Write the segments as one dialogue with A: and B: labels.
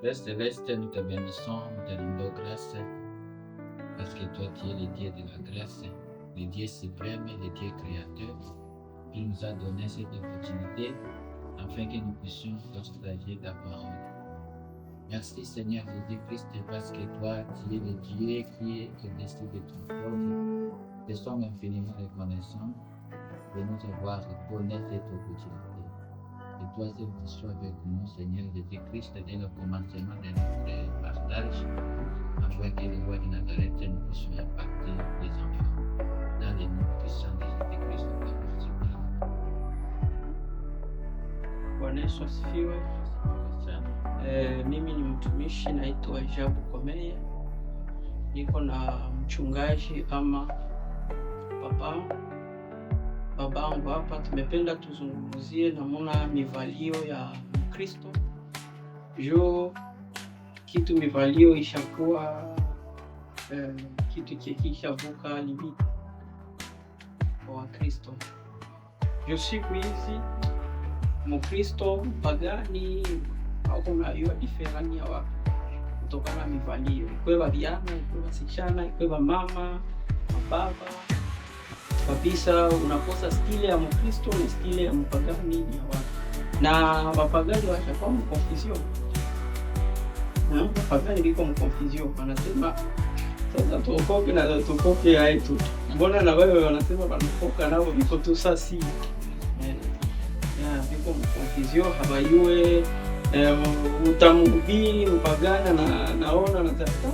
A: Père céleste, nous te bénissons, nous te rendons grâce, parce que toi tu es le Dieu de la grâce, le Dieu suprême, le Dieu créateur, qui nous a donné cette opportunité afin que nous puissions partager ta parole. Merci Seigneur Jésus-Christ, parce que toi tu es le Dieu qui est au-dessus de toutes choses. Nous te sommes infiniment reconnaissants de nous avoir donné cette opportunité. Et toi seul tu sois avec nous, Seigneur Jésus-Christ, dès le commencement de notre partage, afin que le roi de Nazareth nous puissions impacter les enfants. Dans le nom puissant de Jésus-Christ, nous t'avons supplié.
B: Bwana Yesu asifiwe.
A: Sana.
B: Mimi ni mtumishi naitwa Jabu Komeye, niko na mchungaji ama papa babangu hapa. Tumependa tuzungumzie namuna mivalio ya Mkristo juu kitu mivalio ishakuwa kitu kikishavuka limite kwa Wakristo. Juu siku hizi Mkristo mpagani hakuna différence ya wapi kutokana na mivalio, ikwe babiana, ikwe basichana, ikwe bamama, mababa kabisa, unakosa style ya Mkristo na style ya mpagani ya wapi, na wapagani washakuwa mu confusion. Wapagani biko mu confusion, wanasema sasa tuokoke na tuokoke yetu, mbona na wewe wanasema wanaokoka nao biko tu sasi yeah, biko mu confusion habayue utamhubiri mpagana na naona na tata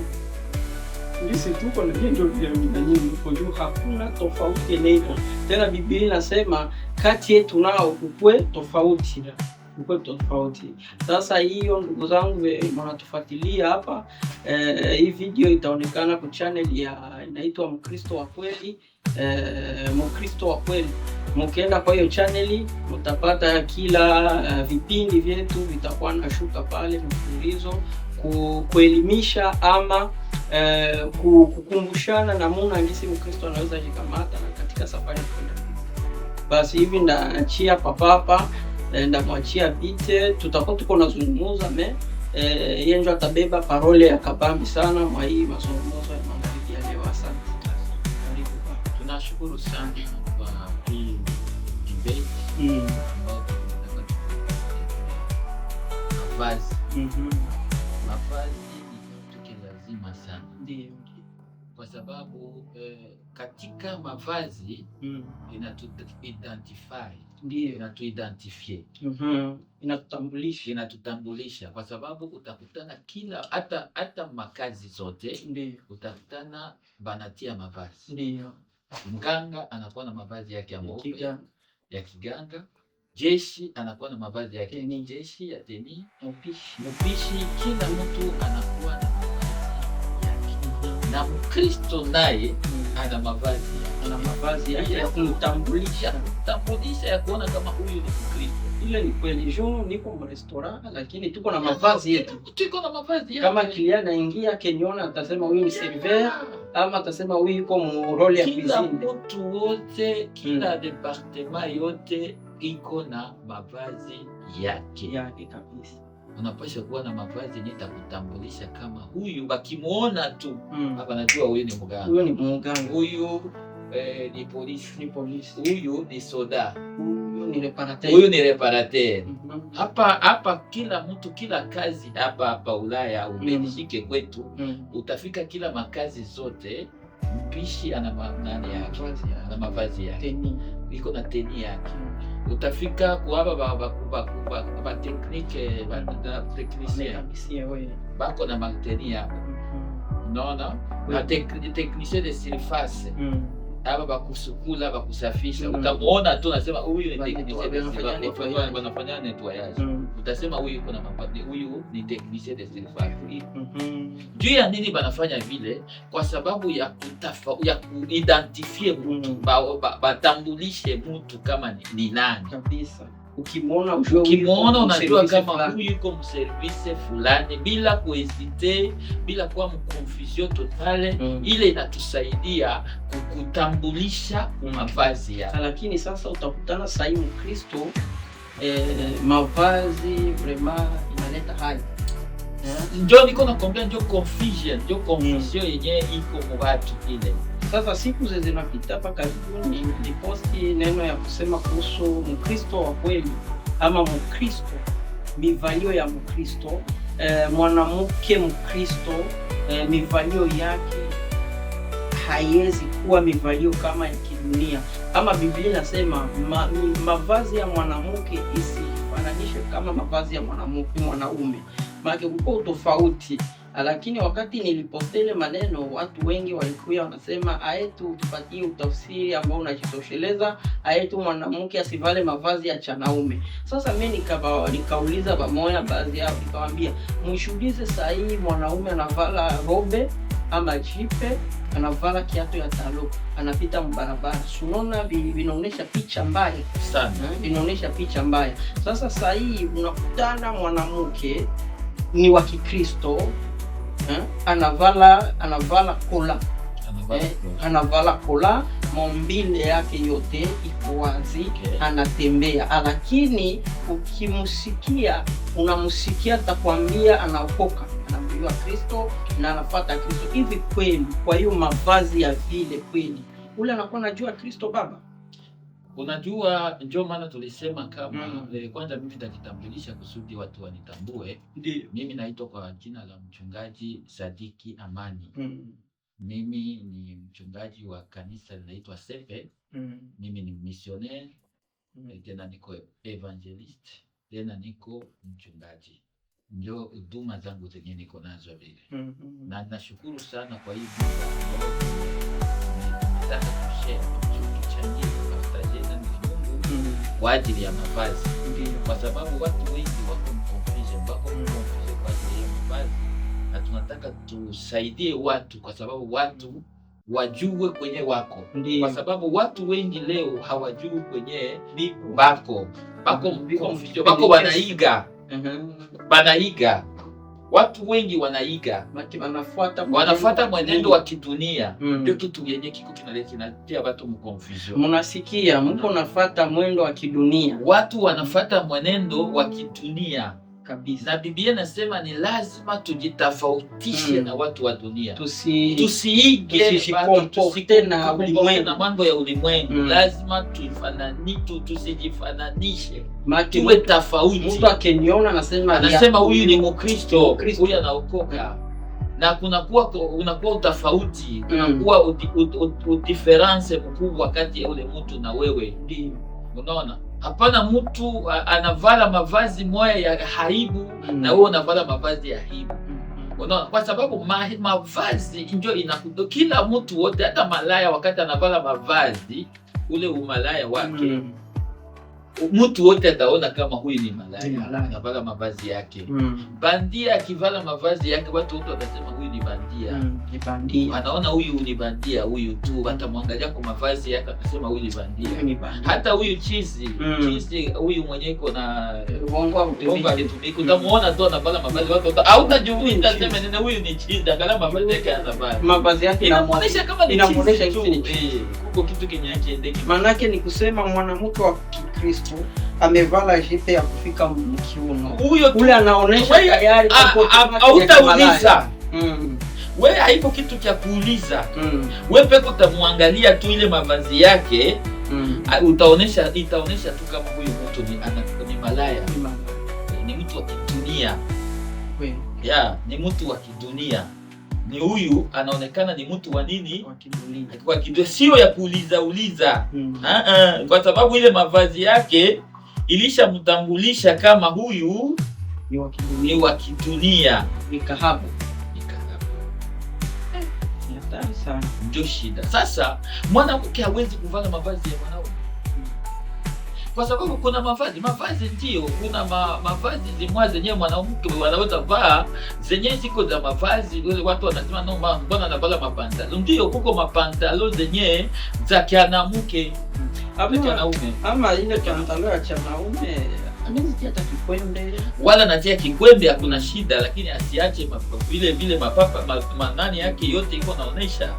B: ngisi tuko na ndio vile na nyinyi mko juu, hakuna tofauti yenye tena. Biblia inasema kati yetu nao kukwe tofauti, kukwe tofauti. Sasa hiyo ndugu zangu mnatufuatilia hapa hii video itaonekana kwa channel ya inaitwa Mkristo wa Kweli, Mkristo wa Kweli. Mkienda kwa hiyo channel mtapata kila vipindi vyetu vitakuwa nashuka pale mfululizo kuelimisha ama kukumbushana namuna ngisi Mkristo anaweza jikamata na katika safari ya kwenda mbinguni. Basi hivi ndaachia papapa, ndamwachia bite, tutakuwa tuko nazungumuza mais yeye ndio atabeba parole ya kabambi sana mwa hii mazungumzo ya magharibi ya leo. Asante. Karibu baba.
A: Tunashukuru sana kwa hii debate ambayo tunataka tuongelee mavazi. Mavazi ni kitu kilazima sana kwa sababu katika mavazi inatu-identify, inatuidentifie,
B: Inatutambulisha.
A: Inatutambulisha kwa sababu utakutana kila hata makazi zote utakutana banatia mavazi. Mganga anakuwa na mavazi yake ya mweupe ya kiganga, jeshi anakuwa na mavazi yake ya
B: Tenue.
A: jeshi ya tenue,
B: Mpishi.
A: Mpishi, kila mtu anakuwa na mavazi yake, na Mkristo naye ana mavazi yake.
B: Ana mavazi yake ya kumtambulisha.
A: Ya kutambulisha, ya kuona kama huyu ni Mkristo.
B: Ile ni kweli. Jo niko mu restaurant lakini tuko na mavazi yetu.
A: Tuko na mavazi yake.
B: Kama client anaingia akiniona atasema huyu ni serveur ama atasema huyu yuko mu rôle ya
A: Kila
B: cuisine.
A: mtu wote, kila département yote iko na mavazi yake.
B: Yake kabisa.
A: Unapasha kuwa na mavazi yenye itakutambulisha kama huyu, bakimuona tu hapa najua huyu ni mganga,
B: Huyu ni muganga.
A: Huyu ni polisi,
B: Ni polisi.
A: Huyu ni soda,
B: Huyu ni réparateur.
A: Huyu ni réparateur. Hapa hapa kila mtu, kila kazi hapa hapa Ulaya au Belgique kwetu, utafika kila makazi zote, mpishi ana nani yake,
B: Mavazi yake.
A: ana mavazi yake,
B: Tenue.
A: Iko na tenue yake. Utafika kuaba ba technique ba technicien
B: Mécanicien, oui.
A: bako na matenue yabo, unaona, na technicien de surface aba bakusukula bakusafisha, utamuona tu nasema huyu ni technicien de
B: Wanafanya
A: surface,
B: nettoyage.
A: Wanafanya nettoyage, utasema huyu iko na mapati, huyu ni technicien de surface. Juu ya nini banafanya vile? Kwa sababu ya kuidentifier mtu, batambulishe mtu kama ni nani.
B: Kabisa. Ukimwona ujue huyu
A: Ukimwona
B: yuko
A: unajua
B: service
A: kama
B: fulani.
A: huyu yuko mservice fulani, bila kuhésiter, bila kuwa mconfusion totale. Ile inatusaidia kukutambulisha mavazi yake.
B: Lakini sasa utakutana sahii Mkristo mavazi vraiment inaleta hali.
A: Njo niko nakwambia, njo confusion, njo confusion yenye iko mu watu ile.
B: Sasa siku zinapita hapa karibuni niliposti neno ya kusema kuhusu Mkristo wa kweli ama Mkristo, mivalio ya Mkristo, mwanamke Mkristo, mivalio yake haiwezi kuwa mivalio kama ya kidunia. Ama Biblia inasema mavazi ya mwanamke isifananishwe kama mavazi ya mwanamke mwanaume, maana kuko utofauti. Lakini wakati nilipostele maneno, watu wengi walikuya wanasema aetu tupatie utafsiri ambao unajitosheleza, aetu mwanamke asivale mavazi ya chanaume. Sasa mimi nikauliza pamoja baadhi yao, nikawaambia mshuhudize saa hii mwanaume anavala robe ama jipe, anavala kiatu ya talo, anapita mbarabara, sunona vinaonyesha picha mbaya
A: sana,
B: vinaonyesha picha mbaya. Sasa saa hii unakutana mwanamke ni wa Kikristo, anavala kola, anavala kola, maumbile yake yote iko wazi,
A: Okay.
B: Anatembea, lakini ukimusikia unamusikia atakwambia anaokoka, anamjua Kristo na anafuata Kristo. Hivi kweli, kwa hiyo mavazi ya vile kweli ule anakuwa anajua Kristo baba?
A: Unajua, ndio maana tulisema kama kwanza mimi nitajitambulisha kusudi watu wanitambue.
B: Ndio.
A: Mimi naitwa kwa jina la mchungaji Sadiki Amani. Mimi ni mchungaji wa kanisa linaitwa Sepe. Mimi ni missionnaire, tena niko evangelist, tena niko mchungaji. Ndio huduma zangu zenye niko nazo vile. Na nashukuru sana kwa hii muda ambao tumetaka kushare, tuchangie, tupartaje na Mungu kwa ajili ya mavazi.
B: Ndio.
A: Kwa sababu watu wengi wako confusion, wako confusion kwa ajili ya mavazi, na tunataka tusaidie watu kwa sababu watu wajue kwenye wako.
B: Ndio.
A: Kwa sababu watu wengi leo hawajui kwenye bako. Bako confusion, bako wanaiga. Banaiga. Watu wengi wanaiga. Wanafuata mwenendo wa kidunia. Ndio kitu yenye kiko kinatia watu mconfusion.
B: Mnasikia mko nafuata mwendo wa kidunia.
A: Watu wanafuata mwenendo wa kidunia
B: kabisa.
A: Na Biblia nasema ni lazima tujitofautishe na watu wa dunia. Tusiige,
B: Tusijikomporte na ulimwengu.
A: na mambo ya ulimwengu. Lazima tusijifananishe. Tuwe tofauti.
B: Mtu akiniona anasema
A: huyu ni Mkristo, huyu anaokoka. Na kunakuwa unakuwa utofauti, kunakuwa difference mkubwa kati ya ule mtu na wewe.
B: Ndio.
A: Unaona? Hapana mtu anavala mavazi moya ya haibu na wewe unavala mavazi ya aibu. Unaona? Kwa sababu mavazi ndio inakudo kila mtu wote, hata malaya wakati anavala mavazi ule umalaya wake. Mtu wote ataona kama huyu ni malaya, anavala mavazi yake. Bandia akivala mavazi yake watu wote watasema huyu ni bandia.
B: Ni bandia.
A: Anaona huyu ni bandia huyu tu, watamwangalia kwa mavazi yake atasema huyu ni bandia. Hata huyu chizi, chizi huyu mwenye iko na
B: bongo
A: hautumiki, utamuona tu anavala mavazi watu hautajiuliza sema nini huyu ni chizi, angalia mavazi yake anavaa.
B: Mavazi yake
A: inamuonesha kama ni chizi tu. Kuko kitu kenye hakiendeki.
B: Manake ni kusema mwanamke wa Kikristo amevala jipe ya kufika mkiuno.
A: Huyo
B: ule anaonesha tayari
A: hautauliza. Wewe haiko kitu cha kuuliza. Wewe peke utamwangalia tu ile mavazi yake, utaonesha, itaonesha tu kama huyu mtu ni malaya. Ni mtu wa kidunia. Yeah, ni mtu wa kidunia. Ni huyu anaonekana ni mtu wa nini? Wa kidunia, sio ya kuuliza uliza. Kwa sababu ile mavazi yake ilishamtambulisha kama huyu ni wa kidunia.
B: Ni kahaba. Ni hatari sana.
A: Ndio shida. Sasa mwanamke hawezi kuvala mavazi ya mwanaume. Kwa sababu kuna mavazi ndio, kuna mavazi zimwa zenye mwanamke wanaweza vaa, zenye ziko za mavazi, watu wanasema no, mbona anavala mapantalo? Ndio kuko mapantalo zenye za kianamke.
B: Ama ile pantalo ya chanaume anazitia hata kikwembe.
A: Wala anatia kikwembe hakuna shida, lakini asiache vile vile mapapa manani yake yote iko naonesha.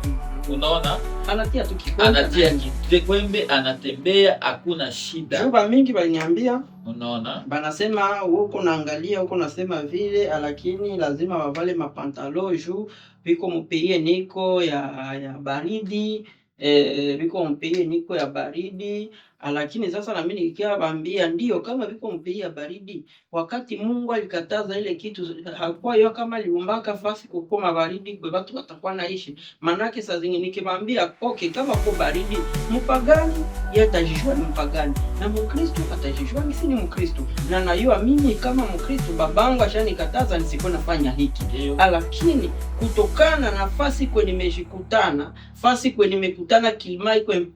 A: Unaona,
B: Anatia tu kikwembe.
A: Anatia kikwembe, anatembea, hakuna shida.
B: Juba mingi baliniambia,
A: Unaona,
B: banasema uko naangalia uko nasema vile, lakini lazima wavale mapantalo juu biko mu pays niko ya baridi, biko mu pays niko ya baridi. Lakini sasa nami nikia bambia ndio kama biko mu pays ya baridi, wakati Mungu alikataza ile kitu hakuwa yo kama aliumbaka fasi kukoma baridi kwe watu watakuwa naishi. Manake saa zingine nikibambia okay, kama ko baridi, mpagani yeye atajijua ni mpagani na Mkristo atajijua mimi ni Mkristo, na najua mimi kama Mkristo babangu ashanikataza nisikuwe nafanya hiki, lakini kutokana na nafasi kwe nimejikutana, fasi kwe nimekutana climat iko un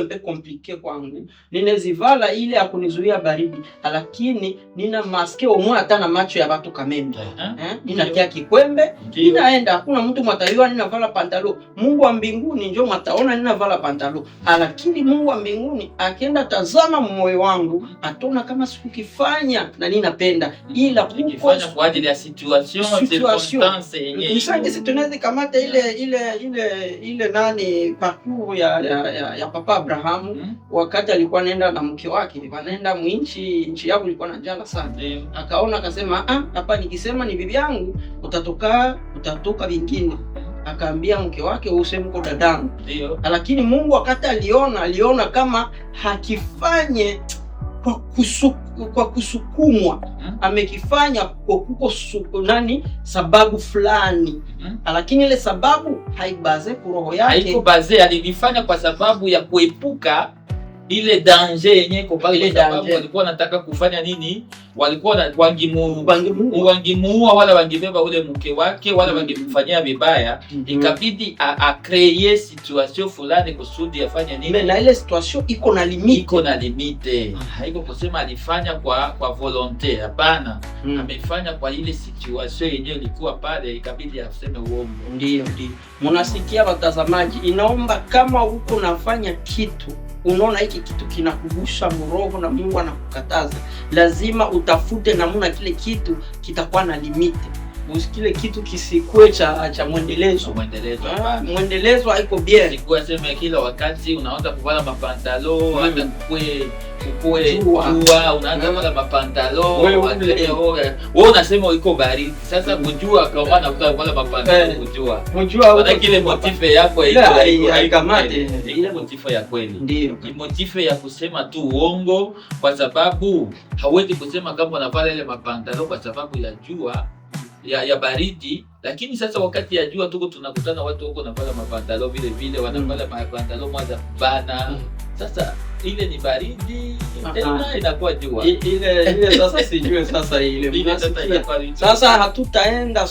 B: peu compliqué kwangu, ninezivala ile ya kunizuia baridi, lakini nina masque au moins hata na macho ya watu kamembe, eh, ninatia kikwembe, ninaenda, hakuna mtu mwatayua ninavala pantalon. Mungu wa mbinguni njo mwataona ninavala pantalon, lakini Mungu wa mbinguni akienda tazama moyo wangu atona kama sikukifanya na ninapenda, ila kuko
A: Ukifanya kwa ajili ya situation,
B: Situation.
A: circonstance yenye
B: Mshangi si tunaweza kamata ile nani parcours ya papa Abrahamu, wakati alikuwa anaenda na mke wake, wanaenda mwinchi, nchi yao ilikuwa na njala sana. Akaona akasema, ah, hapa nikisema ni bibi yangu utatoka vingine. Akaambia mke wake, useme uko dadangu. Lakini Mungu wakati aliona kama hakifanye kwa kusukumwa, amekifanya kwa kuko nani sababu fulani, lakini ile sababu haibaze kuroho yake.
A: Haiko basé, alilifanya kwa sababu ya kuepuka ile danger yenye iko pale,
B: Ile
A: kwa sababu
B: danger.
A: walikuwa wanataka kufanya nini? Walikuwa
B: Bangemuua.
A: Wangimuua wala wangibeba ule mke wake wala wangemfanyia vibaya. Ikabidi a créer situation fulani kusudi afanye nini?
B: Mais na ile situation iko na limite.
A: Iko na limite, haiko kusema alifanya kwa volonté, hapana. Amefanya kwa ile situation yenyewe ilikuwa pale, ikabidi aseme uongo.
B: Ndio. Munasikia watazamaji, inaomba kama uko nafanya kitu unaona hiki kitu kinakugusha mroho na Mungu anakukataza, lazima utafute namna kile kitu kitakuwa na limite, kile kitu kisikue cha mwendelezo.
A: Mwendelezo.
B: Ah, mwendelezo haiko bien.
A: Sikuwa sema kila wakati unaanza kuvala mapantalo, hata kukue
B: Jua.
A: jua unaanza kuvala mapantalo.
B: Wewe
A: Wewe unasema iko baridi sasa, kujua kama unakuta kuvala mapantalo, kujua
B: Mjua
A: maana kile motif yako
B: Ile
A: haiko
B: haikamate.
A: kweli. Ile motif ya kweli ni motif ya kusema tu uongo, kwa sababu hauwezi kusema kama unavala ile mapantalo kwa sababu ya jua ya baridi. Lakini sasa wakati ya jua tuko tunakutana watu huko wanavala mapantalo vile vile, wanavala mapantalo mwaza bana. Sasa ile ni baridi tena inakuwa jua.
B: Ile sasa sijue sasa ile
A: Ile sasa
B: Mnasikia?
A: inakuwa ni-
B: Sasa hatutaenda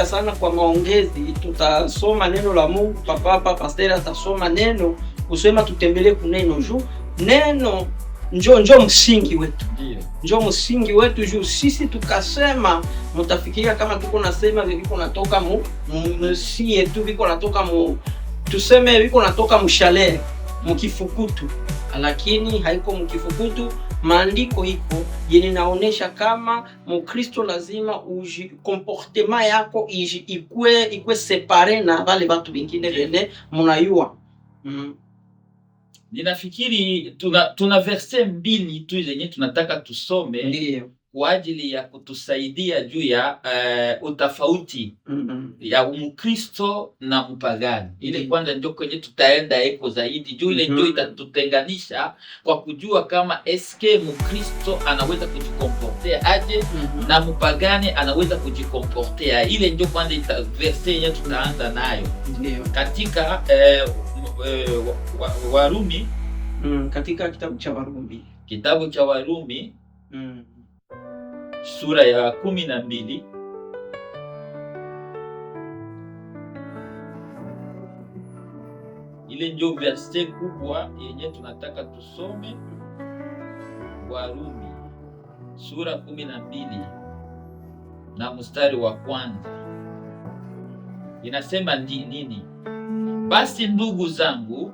B: sana kwa maongezi, tutasoma neno la Mungu. Papa pasteur atasoma neno kusema tutembelee kuneno juu neno njo msingi wetu, njo msingi wetu juu sisi tukasema mutafikiria kama tuko nasema viko natoka mu si yetu, viko natoka mu, tuseme viko natoka mshalere mukifukutu, lakini haiko mkifukutu. Maandiko iko yenye naonesha kama Mukristo lazima uji comportement yako iji ikwe séparé na wale batu bengine bene munayua.
A: Ninafikiri tuna verset mbili tu zenye tunataka tusome kwa ajili ya kutusaidia juu ya utafauti ya Mkristo na mpagani. Ile kwanza ndio kwenye tutaenda eko zaidi juu ile ndio itatutenganisha kwa kujua kama eske Mkristo anaweza kujicomporter aje na mpagani anaweza kujicomporter. Ile ndio kwanza verset yenye tutaanza nayo katika Warumi.
B: Katika kitabu cha Warumi.
A: Kitabu cha Warumi sura ya 12, ile ndio verset kubwa yenye tunataka tusome. Warumi sura 12 na mstari wa kwanza inasema nini? Basi ndugu zangu,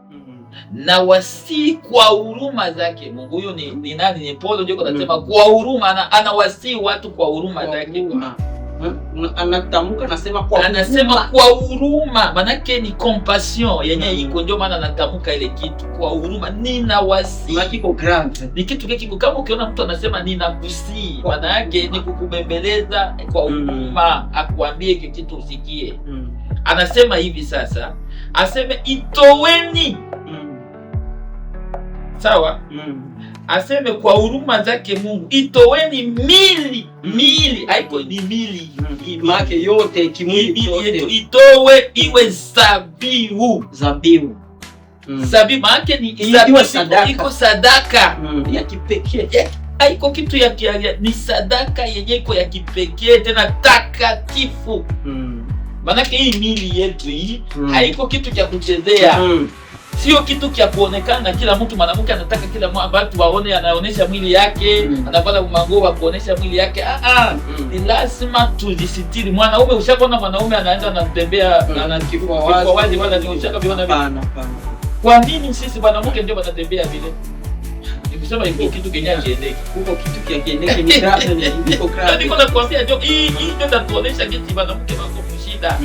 A: na wasii kwa huruma zake Mungu. Huyu ni nani? Ni Paulo ndio anasema kwa huruma, anawasii watu kwa huruma zake.
B: Huruma. Anatamka anasema kwa
A: Anasema
B: huruma.
A: Kwa huruma, manake ni compassion yenye iko, ndio maana anatamka ile kitu kwa huruma, nina wasi.
B: Maana iko grave.
A: Ni kitu kiko kama ukiona mtu anasema ninakusii, maana yake ni kukubembeleza kwa huruma, akuambie hiki kitu usikie. Anasema hivi sasa, aseme itoweni, sawa? Aseme kwa huruma zake Mungu, itoweni mili, mili haiko ni mili.
B: Maana yote kimwili
A: Mili yetu
B: yote
A: itowe iwe zabihu.
B: Zabihu.
A: Zabihu maana ni
B: Iwe
A: zabihu
B: sadaka.
A: Iko sadaka.
B: Ya kipekee.
A: Haiko kitu ya ni sadaka yenye iko ya kipekee tena takatifu. Manake hii mili yetu hii haiko kitu cha kuchezea, sio kitu cha kuonekana na kila mtu. Mwanamke anataka kila watu waone, anaonesha mwili yake, anapata manguo wa kuonesha mwili yake. Ah, ah, ni lazima tujisitiri. Mwanaume, ushakuona mwanaume anaenda anatembea ana
B: Kifua
A: kifua
B: wazi.
A: wazi wala ni ushaka viona vile?
B: Hapana, hapana.
A: Kwa nini sisi mwanamke ndio wanatembea vile? Nikusema iko kitu kenye hakiendeki.
B: Huko kitu kia kiendeke ni grave, ni iko
A: Ndio
B: grave.
A: niko nakwambia, ndio hii ndio tatuonesha kitu mwanamke wako mshida.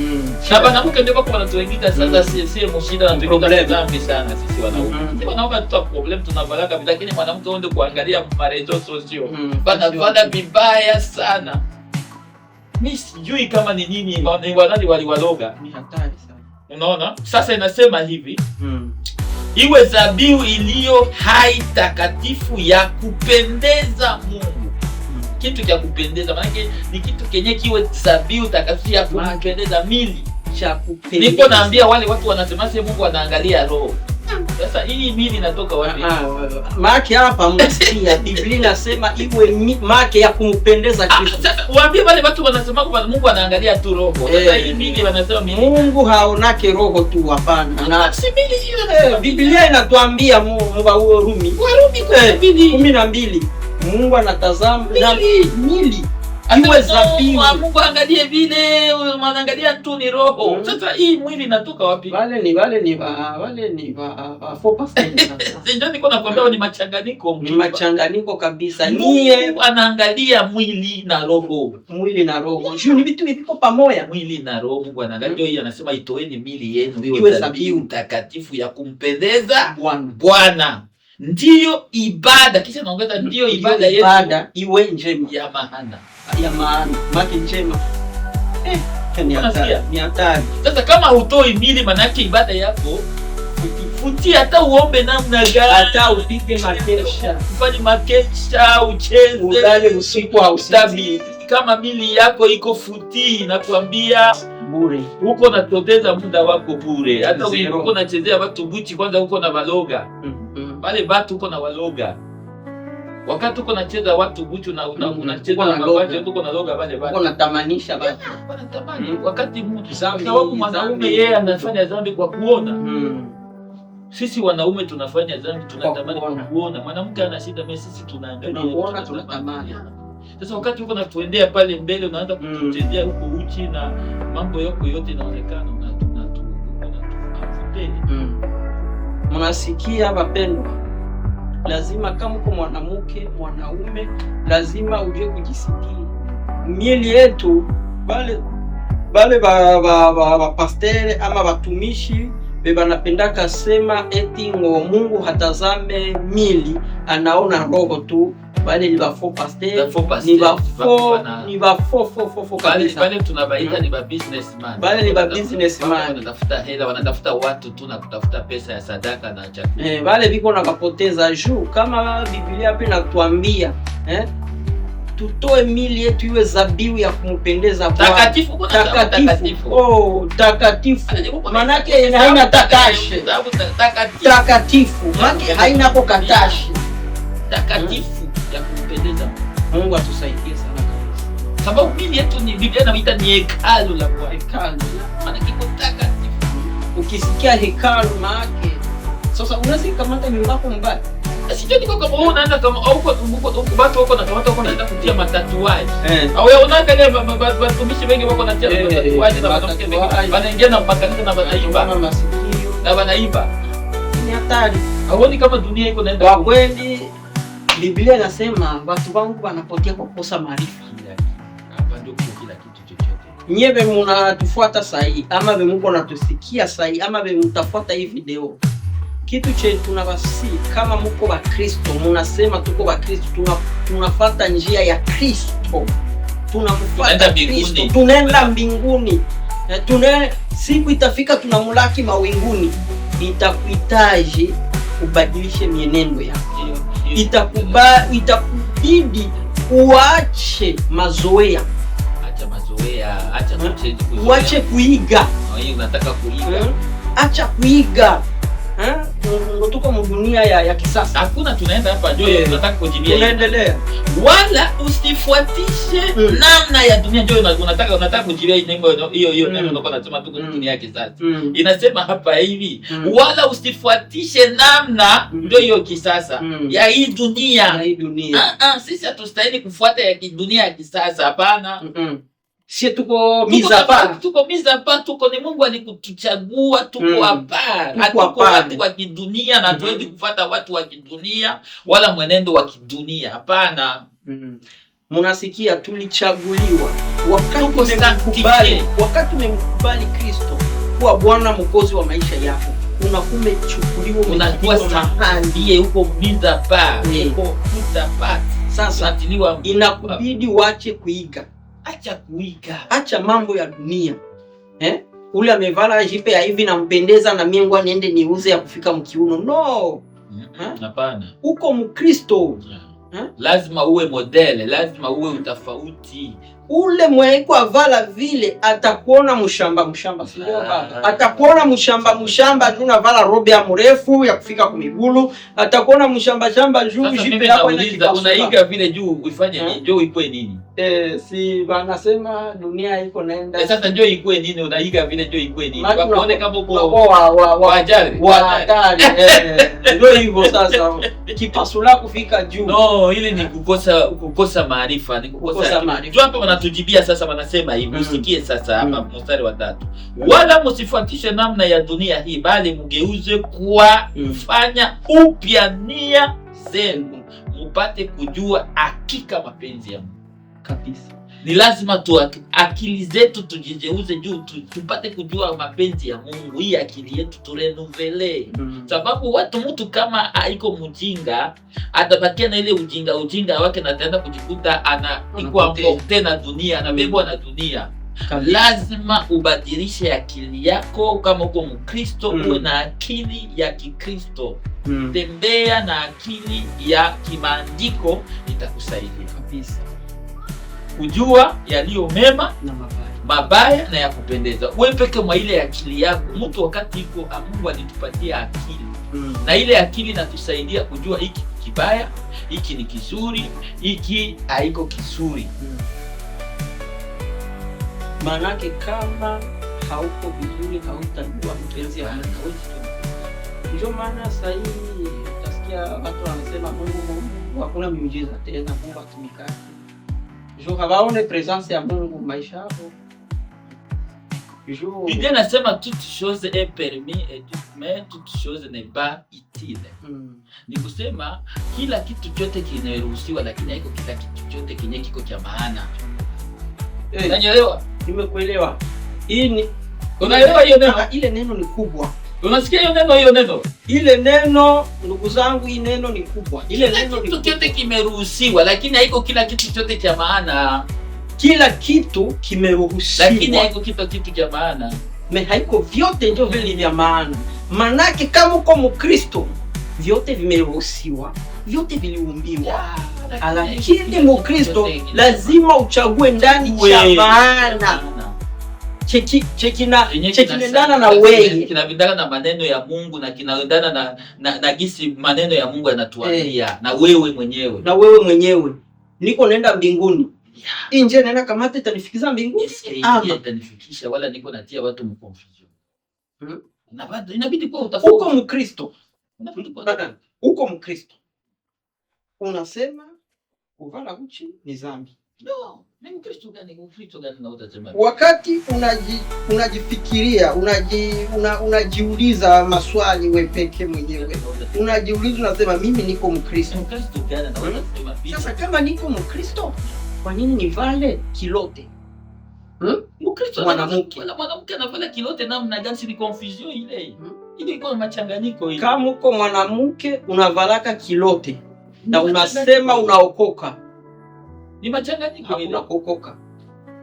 A: Na mwanamke ndio wako wanatuingiza sasa, si mshida na tuingiza
B: Problem.
A: dhambi sana sisi wanaume. Sisi wanaume tuta problem tunavalaka, lakini mwanamke ndio kuangalia ma réseaux sociaux. Banavala vibaya sana. Mi sijui kama ni nini ni wanani waliwaloga.
B: Ni hatari sana.
A: Unaona? Sasa inasema hivi, iwe zabihu iliyo hai takatifu ya kupendeza Mungu. Kitu cha kupendeza, maanake ni kitu kenye kiwe zabihu takatifu ya kumpendeza mili.
B: Cha kupendeza.
A: Niko naambia wale watu wanasema sasa Mungu anaangalia roho. Sasa hii mili inatoka wapi?
B: Ah, ah, maake hapa mnasikia Biblia inasema iwe maake ya kumpendeza
A: Ah,
B: Kristo.
A: sasa waambie wale watu wanasema kwamba Mungu anaangalia tu roho. Sasa
B: Eh.
A: hii mili wanasema mili.
B: Mungu haonake roho tu, hapana. Na
A: Si mili hiyo
B: Biblia inatuambia mu Warumi
A: Warumi 12.
B: 12 Mungu anatazama na
A: Mili.
B: mili iwe zabihu.
A: Mungu angalie vile, anaangalia tu ni roho. Sasa hii mwili inatoka wapi?
B: Wale ni ba 4% sasa.
A: Si ndio niko nakwambia ni machanganyiko.
B: Ni machanganyiko kabisa. Nie
A: Mungu anaangalia mwili na roho.
B: Mwili na roho. Juu ni vitu viko pamoja.
A: Mwili na roho Mungu anaangalia. Ndio hii anasema itoeni mili yenu
B: Iwe
A: iwe zabihu
B: zabihu.
A: takatifu ya kumpendeza
B: Bwana.
A: Bwana. Ndiyo ibada. Kisha naongeza ndiyo ibada yetu
B: Ibada iwe njema.
A: ya maana.
B: Ya maana. Maki njema. Ni
A: Unasikia?
B: hatari. Ni hatari.
A: Sasa kama hutoi mili, manake ibada yako futi, hata uombe namna gani,
B: Hata upige makesha.
A: ufanye makesha, ucheze,
B: Ulale usiku hausinzii.
A: Kama mili yako iko futi, nakwambia
B: Bure.
A: huko natoteza muda wako bure. Hata
B: Zero.
A: uko nachezea watu buchi, kwanza uko na baloga wale batu, uko na waloga wakati uko nacheza watu buchi na unacheza
B: Uko na
A: na
B: loga.
A: mabaji, uko na loga wale
B: Uko
A: batu
B: natamanisha basi.
A: wanatamani wakati mtu
B: Zambi,
A: sababu mwanaume
B: zambi.
A: yeye anafanya dhambi kwa kuona. Sisi wanaume tunafanya dhambi, tunatamani
B: Kwa
A: kwa
B: kuona.
A: kuona. Mwanamke ana shida, mimi sisi tunaangalia,
B: Tunakuona, tunatamani.
A: Sasa wakati uko natuendea pale mbele, unaanza kutuchezea huko uchi na mambo yako yote inaonekana, unatufuteni.
B: Mnasikia wapendwa, lazima kama uko mwanamke mwanaume, lazima ujue kujisitiri. Miili yetu bale ba pasteur ama batumishi be banapendaka sema eti ngo Mungu hatazame mili, anaona roho tu. Bale ni ba faux pasteur,
A: Ba faux pasteur,
B: ni ba faux ni ba faux faux faux faux
A: Bale
B: kabisa.
A: bale tunabaita ni ba businessman.
B: Bale ni ba businessman.
A: Wanatafuta hela, wanatafuta watu tu na kutafuta pesa ya sadaka na chakula.
B: Wale biko na bapoteza juu kama Biblia pe natuambia tutoe mili yetu iwe zabihu ya kumpendeza Bwana.
A: Takatifu, uko na
B: Takatifu.
A: takatifu.
B: Oh, takatifu. Manake haina tatashe.
A: Takatifu.
B: Takatifu. Manake haina ko katashe.
A: Takatifu ya kumpendeza.
B: Mungu atusaidie sana kabisa.
A: Sababu mili yetu ni Biblia inaita ni hekalu la Bwana.
B: Hekalu.
A: Maana kiko takatifu.
B: Ukisikia hekalu maake sasa unaweza kamata nyumba yako mbaya.
A: Sijui niko kama wewe unaenda kama au uko uko uko watu wako na kamata wako naenda kutia ma tatouage.
B: Eh.
A: Au wewe unaangalia watumishi wengi wako natia
B: Eh,
A: ma tatouage na wanamke wengi
B: ma tatouage.
A: wanaingia na makanisa na wanaiba
B: Kama masikio.
A: na wanaiba.
B: Ni hatari.
A: Hauoni kama dunia iko naenda
B: Kwa kweli Biblia inasema watu wangu wanapotea kwa kukosa maarifa.
A: Hapana. ndio kuko kila kitu chochote.
B: Nyie munatufuata sahi ama bemuko natusikia sahi ama bemutafuata hii video, kitu che tunabasi kama muko Bakristo, munasema tuko Bakristo, tunafata njia ya Kristo, tunamfuata
A: Tunaenda
B: Kristo,
A: mbinguni.
B: Tunaenda mbinguni. Siku itafika tunamulaki mawinguni. Itakuhitaji ubadilishe mienendo yako, itakubidi uache mazoea,
A: Acha mazoea, acha kuzoea.
B: Uache kuiga.
A: Na wewe unataka kuiga.
B: Acha kuiga. Eh? Ndo tuko mudunia ya kisasa.
A: Hakuna, tunaenda hapa ndio tunataka kujibia hivi.
B: Tunaendelea.
A: Wala usifuatishe namna ya dunia. Ndio unataka kujibia hii neno, hiyo hiyo neno ndio nasema tuko dunia ya kisasa. Inasema hapa hivi, wala usifuatishe namna ndio hiyo kisasa ya hii dunia.
B: Ya hii dunia.
A: Ah, ah, sisi hatustahili kufuata ya dunia ya kisasa, hapana.
B: Sie tuko
A: Tuko
B: mis à part.
A: Tuko mis à part, tuko ni Mungu alikutuchagua, tuko à part.
B: Tuko
A: Hatuko
B: à part.
A: watu wa kidunia na hatuwezi kufuata watu wa kidunia wala mwenendo wa kidunia, hapana.
B: Munasikia, tulichaguliwa wakati
A: Tuko
B: umemkubali,
A: sanctifié.
B: Wakati umemkubali Kristo kuwa Bwana Mwokozi wa maisha yako, unakuwa umechukuliwa,
A: Unakuwa
B: umetiliwa mahali.
A: Ndiye uko mis à part, uko mis à part.
B: Sasa
A: Unatiliwa,
B: inakubidi uache kuiga,
A: acha kuiga.
B: Acha mambo ya dunia, eh? Ule amevala jupe ya hivi nampendeza, na mimi ngoja niende niuze ya kufika mkiuno. No,
A: Hapana.
B: Uko Mkristo.
A: Lazima uwe modèle, lazima uwe utafauti.
B: Ule mwenye avala vile atakuona mshamba mshamba, si ndio baba? Atakuona mshamba mshamba juu unavala robe ya mrefu ya kufika kumigulu, atakuona mshamba shamba juu
A: Sasa
B: jupe
A: mimi
B: yako ina
A: nauliza,
B: kipasuka.
A: unaiga vile juu uifanye
B: Eh?
A: nini? Juu ikue nini?
B: Eh, si wanasema dunia iko naenda.
A: Eh, sasa njoo ikue nini? Unaiga vile njoo ikue nini?
B: Maana
A: Wakuone kama uko
B: unakuwa wa
A: wajali.
B: wa hatari. Eh, ndio hivyo sasa. Kipasula kufika juu.
A: No, ile ni kukosa maarifa, ni kukosa
B: Kukosa maarifa.
A: Juu hapa wanatujibia sasa, wanasema hivi, usikie sasa hapa mstari wa 3. Wala msifuatishe namna ya dunia hii, bali mgeuze kwa kufanya upya nia zenu, mupate kujua hakika mapenzi ya Mungu.
B: Kabisa.
A: Ni lazima tu akili zetu tujigeuze juu tupate kujua mapenzi ya Mungu. Hii akili yetu turenouveler, sababu watu, mtu kama haiko mjinga atabakia na ile ujinga ujinga wake na ataenda kujikuta ana iko
B: Anapotea.
A: emporté na dunia, anabebwa na dunia.
B: Kabisa.
A: Lazima ubadilishe akili yako. Kama uko Mkristo, uwe na akili ya Kikristo, tembea na akili ya kimaandiko, itakusaidia
B: Kabisa.
A: kujua yaliyo mema
B: Na mabaya.
A: Mabaya na ya kupendeza. Wewe peke mwa ile akili yako, mtu wakati iko, Mungu alitupatia akili na ile akili inatusaidia kujua hiki ni kibaya, hiki ni kizuri, hiki haiko kizuri.
B: Maanake kama hauko vizuri hautajua mapenzi ya Mungu. Ndio maana sasa hivi utasikia watu wanasema Mungu, Mungu, hakuna miujiza tena, Mungu hatumikaki. Jo hawaone présence ya Mungu maisha yao. Jo
A: Biblia inasema toute chose est permis et tout, mais toute chose n'est pas utile. Ni kusema kila kitu chote kinaruhusiwa, lakini haiko kila kitu chote kenye kiko cha maana.
B: Eh,
A: Unanielewa?
B: nimekuelewa. Hii ni
A: Unaelewa hiyo neno?
B: Ah, ile neno ni kubwa.
A: Unasikia hiyo neno, hiyo neno?
B: Ile neno, ndugu zangu, hii neno ni kubwa. Ile
A: Kila
B: neno ni
A: kitu chote kimeruhusiwa, lakini haiko kila kitu chote cha maana.
B: Kila kitu
A: Lakini
B: kimeruhusiwa,
A: haiko kitu cha maana.
B: mais haiko vyote ndio vile vya maana. Manake kama uko Mkristo, vyote vimeruhusiwa, vyote viliumbiwa, lakini Mkristo lazima uchague ndani cha maana chekina
A: Chenye
B: chekinendana na weye.
A: Kinaendana na maneno ya Mungu na kinaendana na gisi maneno ya Mungu yanatuambia na wewe mwenyewe.
B: Na wewe mwenyewe, niko naenda mbinguni, inje naenda kamata itanifikiza mbinguni
A: Eske
B: ama
A: hii itanifikisha wala niko natia watu mconfusion? Na bado inabidi kuwa
B: Uko
A: utafauti.
B: Mkristo,
A: Inabidi kuwa tofauti.
B: Uko Mkristo unasema kuvala uchi ni zambi.
A: No, ni Mkristo gani? Mkristo gani na utasema?
B: Wakati unajifikiria, unajiuliza maswali we peke mwenyewe, unajiuliza unasema, mimi niko Mkristo.
A: Mkristo gani na utasema vile?
B: Sasa kama niko Mkristo, kwa nini nivale culotte?
A: Mkristo
B: Mwanamke.
A: Mwanamke anavala culotte namna gani? Si ni confusion ile?
B: Hmm.
A: Ile iko na machanganyiko ile.
B: Kama uko mwanamke unavalaka culotte na unasema unaokoka,
A: Ni machanganyiko ile.
B: hakuna kuokoka.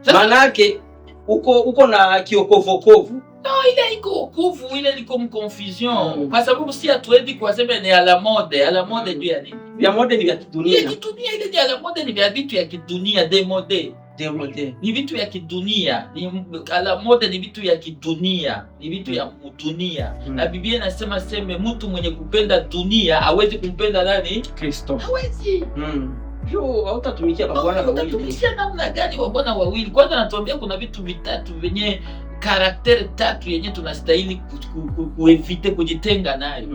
A: Sasa
B: Manake uko na kiokovokovu.
A: No, ile iko wokovu, ile iko mconfusion.
B: Mm.
A: Kwa sababu si hatuendi kwa sema ni à la mode, à la mode juu ya nini?
B: Vya mode ni vya
A: Ya
B: kidunia.
A: kidunia, ile ni à la mode, ni vya vitu ya kidunia, démodé.
B: Démodé.
A: Ni vitu ya kidunia, ni à la mode, ni vitu ya kidunia, ni vitu ya dunia. Na Biblia inasema seme mtu mwenye kupenda dunia hawezi kumpenda nani?
B: Kristo.
A: Hawezi.
B: Jo, hautatumikia mabwana wawili.
A: Utatumikia namna gani wabwana wawili? Kwanza natuambia kuna vitu vitatu vyenye caractère tatu yenye tunastahili kuéviter, kujitenga nayo.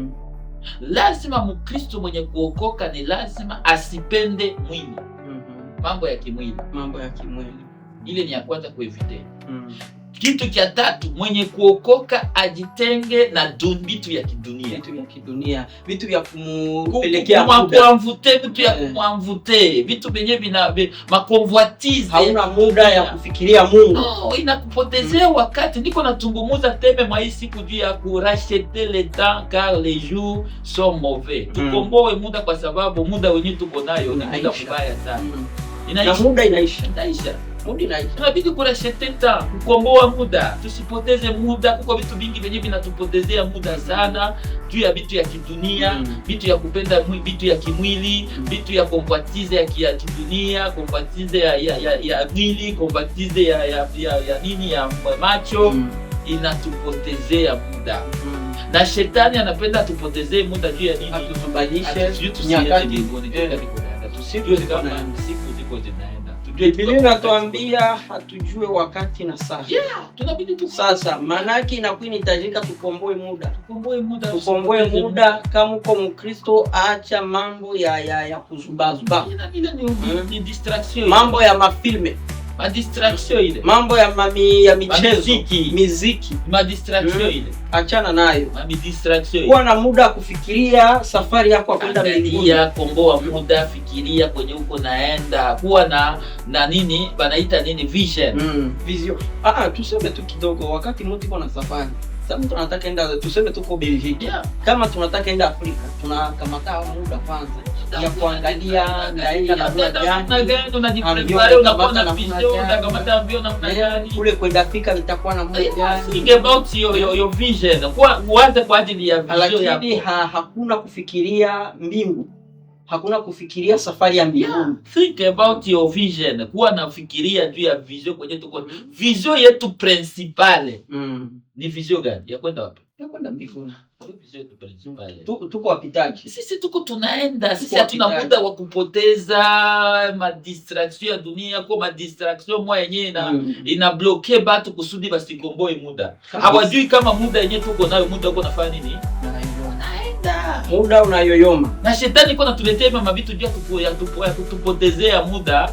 A: Lazima Mkristo mwenye kuokoka ni lazima asipende mwili, mambo ya kimwili.
B: Mambo ya kimwili.
A: Ile ni ya kwanza kuéviter. Kitu cha tatu, mwenye kuokoka ajitenge na vitu ya kidunia.
B: Vitu vya kidunia, vitu vya kumupelekea muda.
A: Kuenvoûter, vitu ya
B: Eh.
A: kuenvoûter, vitu vyenye vina maconvoitise.
B: Hauna muda ya kufikiria Mungu.
A: No, inakupotezea wakati. Niko natungumuza thème mwa hii siku juu ya kuracheter le temps car les jours sont mauvais. Tukomboe muda kwa sababu muda wenyewe tuko nayo ni muda
B: Unaisha.
A: mbaya sana.
B: Na
A: Inaisha.
B: muda inaisha.
A: Inaisha.
B: Muda inaisha.
A: Tunabidi kuracheter temps, kukomboa muda, tusipoteze muda. Kuko vitu vingi vyenye vinatupotezea muda sana juu ya vitu ya kidunia, vitu ya kupenda vitu ya kimwili, vitu ya convoitise ya kidunia, convoitise ya mwili, convoitise ya nini, ya macho, inatupotezea muda. Na shetani anapenda atupotezee muda juu ya nini?
B: Atuzubalishe
A: Sijui tusiende
B: nyakati.
A: mbinguni,
B: Eh.
A: tuko naenda. Tusijue
B: Siku
A: kama
B: zinaenda.
A: siku ziko zinaenda. Tujue
B: Biblia inatuambia hatujue wakati na saa.
A: Yeah, tunabidi tu
B: Sasa maanake inakuwa inahitajika tukomboe muda,
A: tukomboe muda,
B: tukomboe
A: tusipoteze
B: muda. Kama uko Mkristo, acha mambo ya kuzubazuba,
A: Ile ni, ni distraction ile.
B: Mambo ya mafilme,
A: Ma distraction ile.
B: Mambo ya michezo,
A: Miziki.
B: Miziki,
A: Ma distraction ile.
B: Achana nayo.
A: Ma distraction ile.
B: Kuwa na muda wa kufikiria safari yako ya kwenda mbinguni.
A: Angalia, komboa muda, fikiria kwenye uko naenda, kuwa na nini banaita nini, vision.
B: Vision. Ah, tuseme tu kidogo, wakati mtu iko na safari, sasa mtu anataka enda, tuseme tuko Belgique, kama tunataka enda Afrika, tunakamata muda kwanza ya kuangalia ndaenda namna
A: Namna
B: gani,
A: gani unajiprepare, unakuwa na
B: namna
A: vision,
B: gani.
A: utakamata avion namna gani.
B: Kule kwenda Afrika nitakuwa namna gani.
A: Think about your vision. Kwa uanze kwa ajili ya vision
B: Lakini
A: yako.
B: hakuna kufikiria mbingu, hakuna kufikiria safari ya mbinguni.
A: Think about your vision. Kuwa nafikiria juu ya vision kwenye tuko. Vision yetu principale ni vision gani? Ya kwenda wapi?
B: Ya kwenda mbinguni.
A: Ndio vision yetu principale.
B: Tuko wapitaji.
A: Sisi tuko tunaenda, sisi
B: Tuko
A: hatuna
B: wapitaji.
A: muda wa kupoteza madistraction ya dunia, kwa madistraction mwa yenyewe ina ina bloquer batu kusudi basikomboe muda. Hawajui kama muda yenyewe tuko nayo, muda uko nafanya nini? Naenda.
B: Muda unayoyoma.
A: Na shetani iko natuletea mama vitu juu ya kutupotezea muda,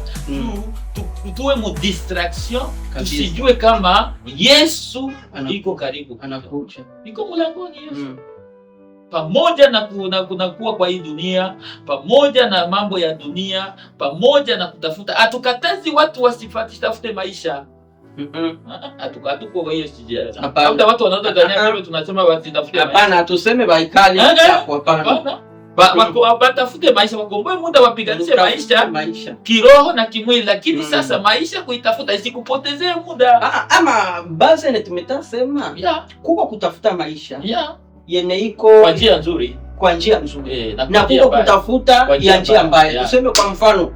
A: tuwe mu distraction, tusijue kama Yesu iko karibu.
B: Anakuja.
A: Iko mlangoni Yesu. Pamoja na kuwa kwa hii dunia, pamoja na mambo ya dunia, pamoja na kutafuta, hatukatazi watu wasitafute maisha. Hatuko kwa hiyo sija.
B: Hapana.
A: Labda watu wanaweza dhania
B: Ah, ah.
A: kama tunasema wasitafute maisha.
B: Hapana, tuseme baikali
A: Eh, eh.
B: hapo, hapana.
A: Hapana. Batafute maisha, wakomboe muda, wapiganishe maisha
B: Maisha.
A: kiroho na kimwili, lakini sasa maisha kuitafuta isikupotezee muda.
B: Ah, ama base ne tumetasema kuko kutafuta maisha yenye iko
A: Kwa njia nzuri
B: kwa njia nzuri
A: na
B: na
A: kwa njia
B: kuko
A: mbaya.
B: kutafuta
A: Kwa njia
B: ya njia
A: mbaya,
B: mbaya.
A: yeah.
B: Tuseme kwa mfano,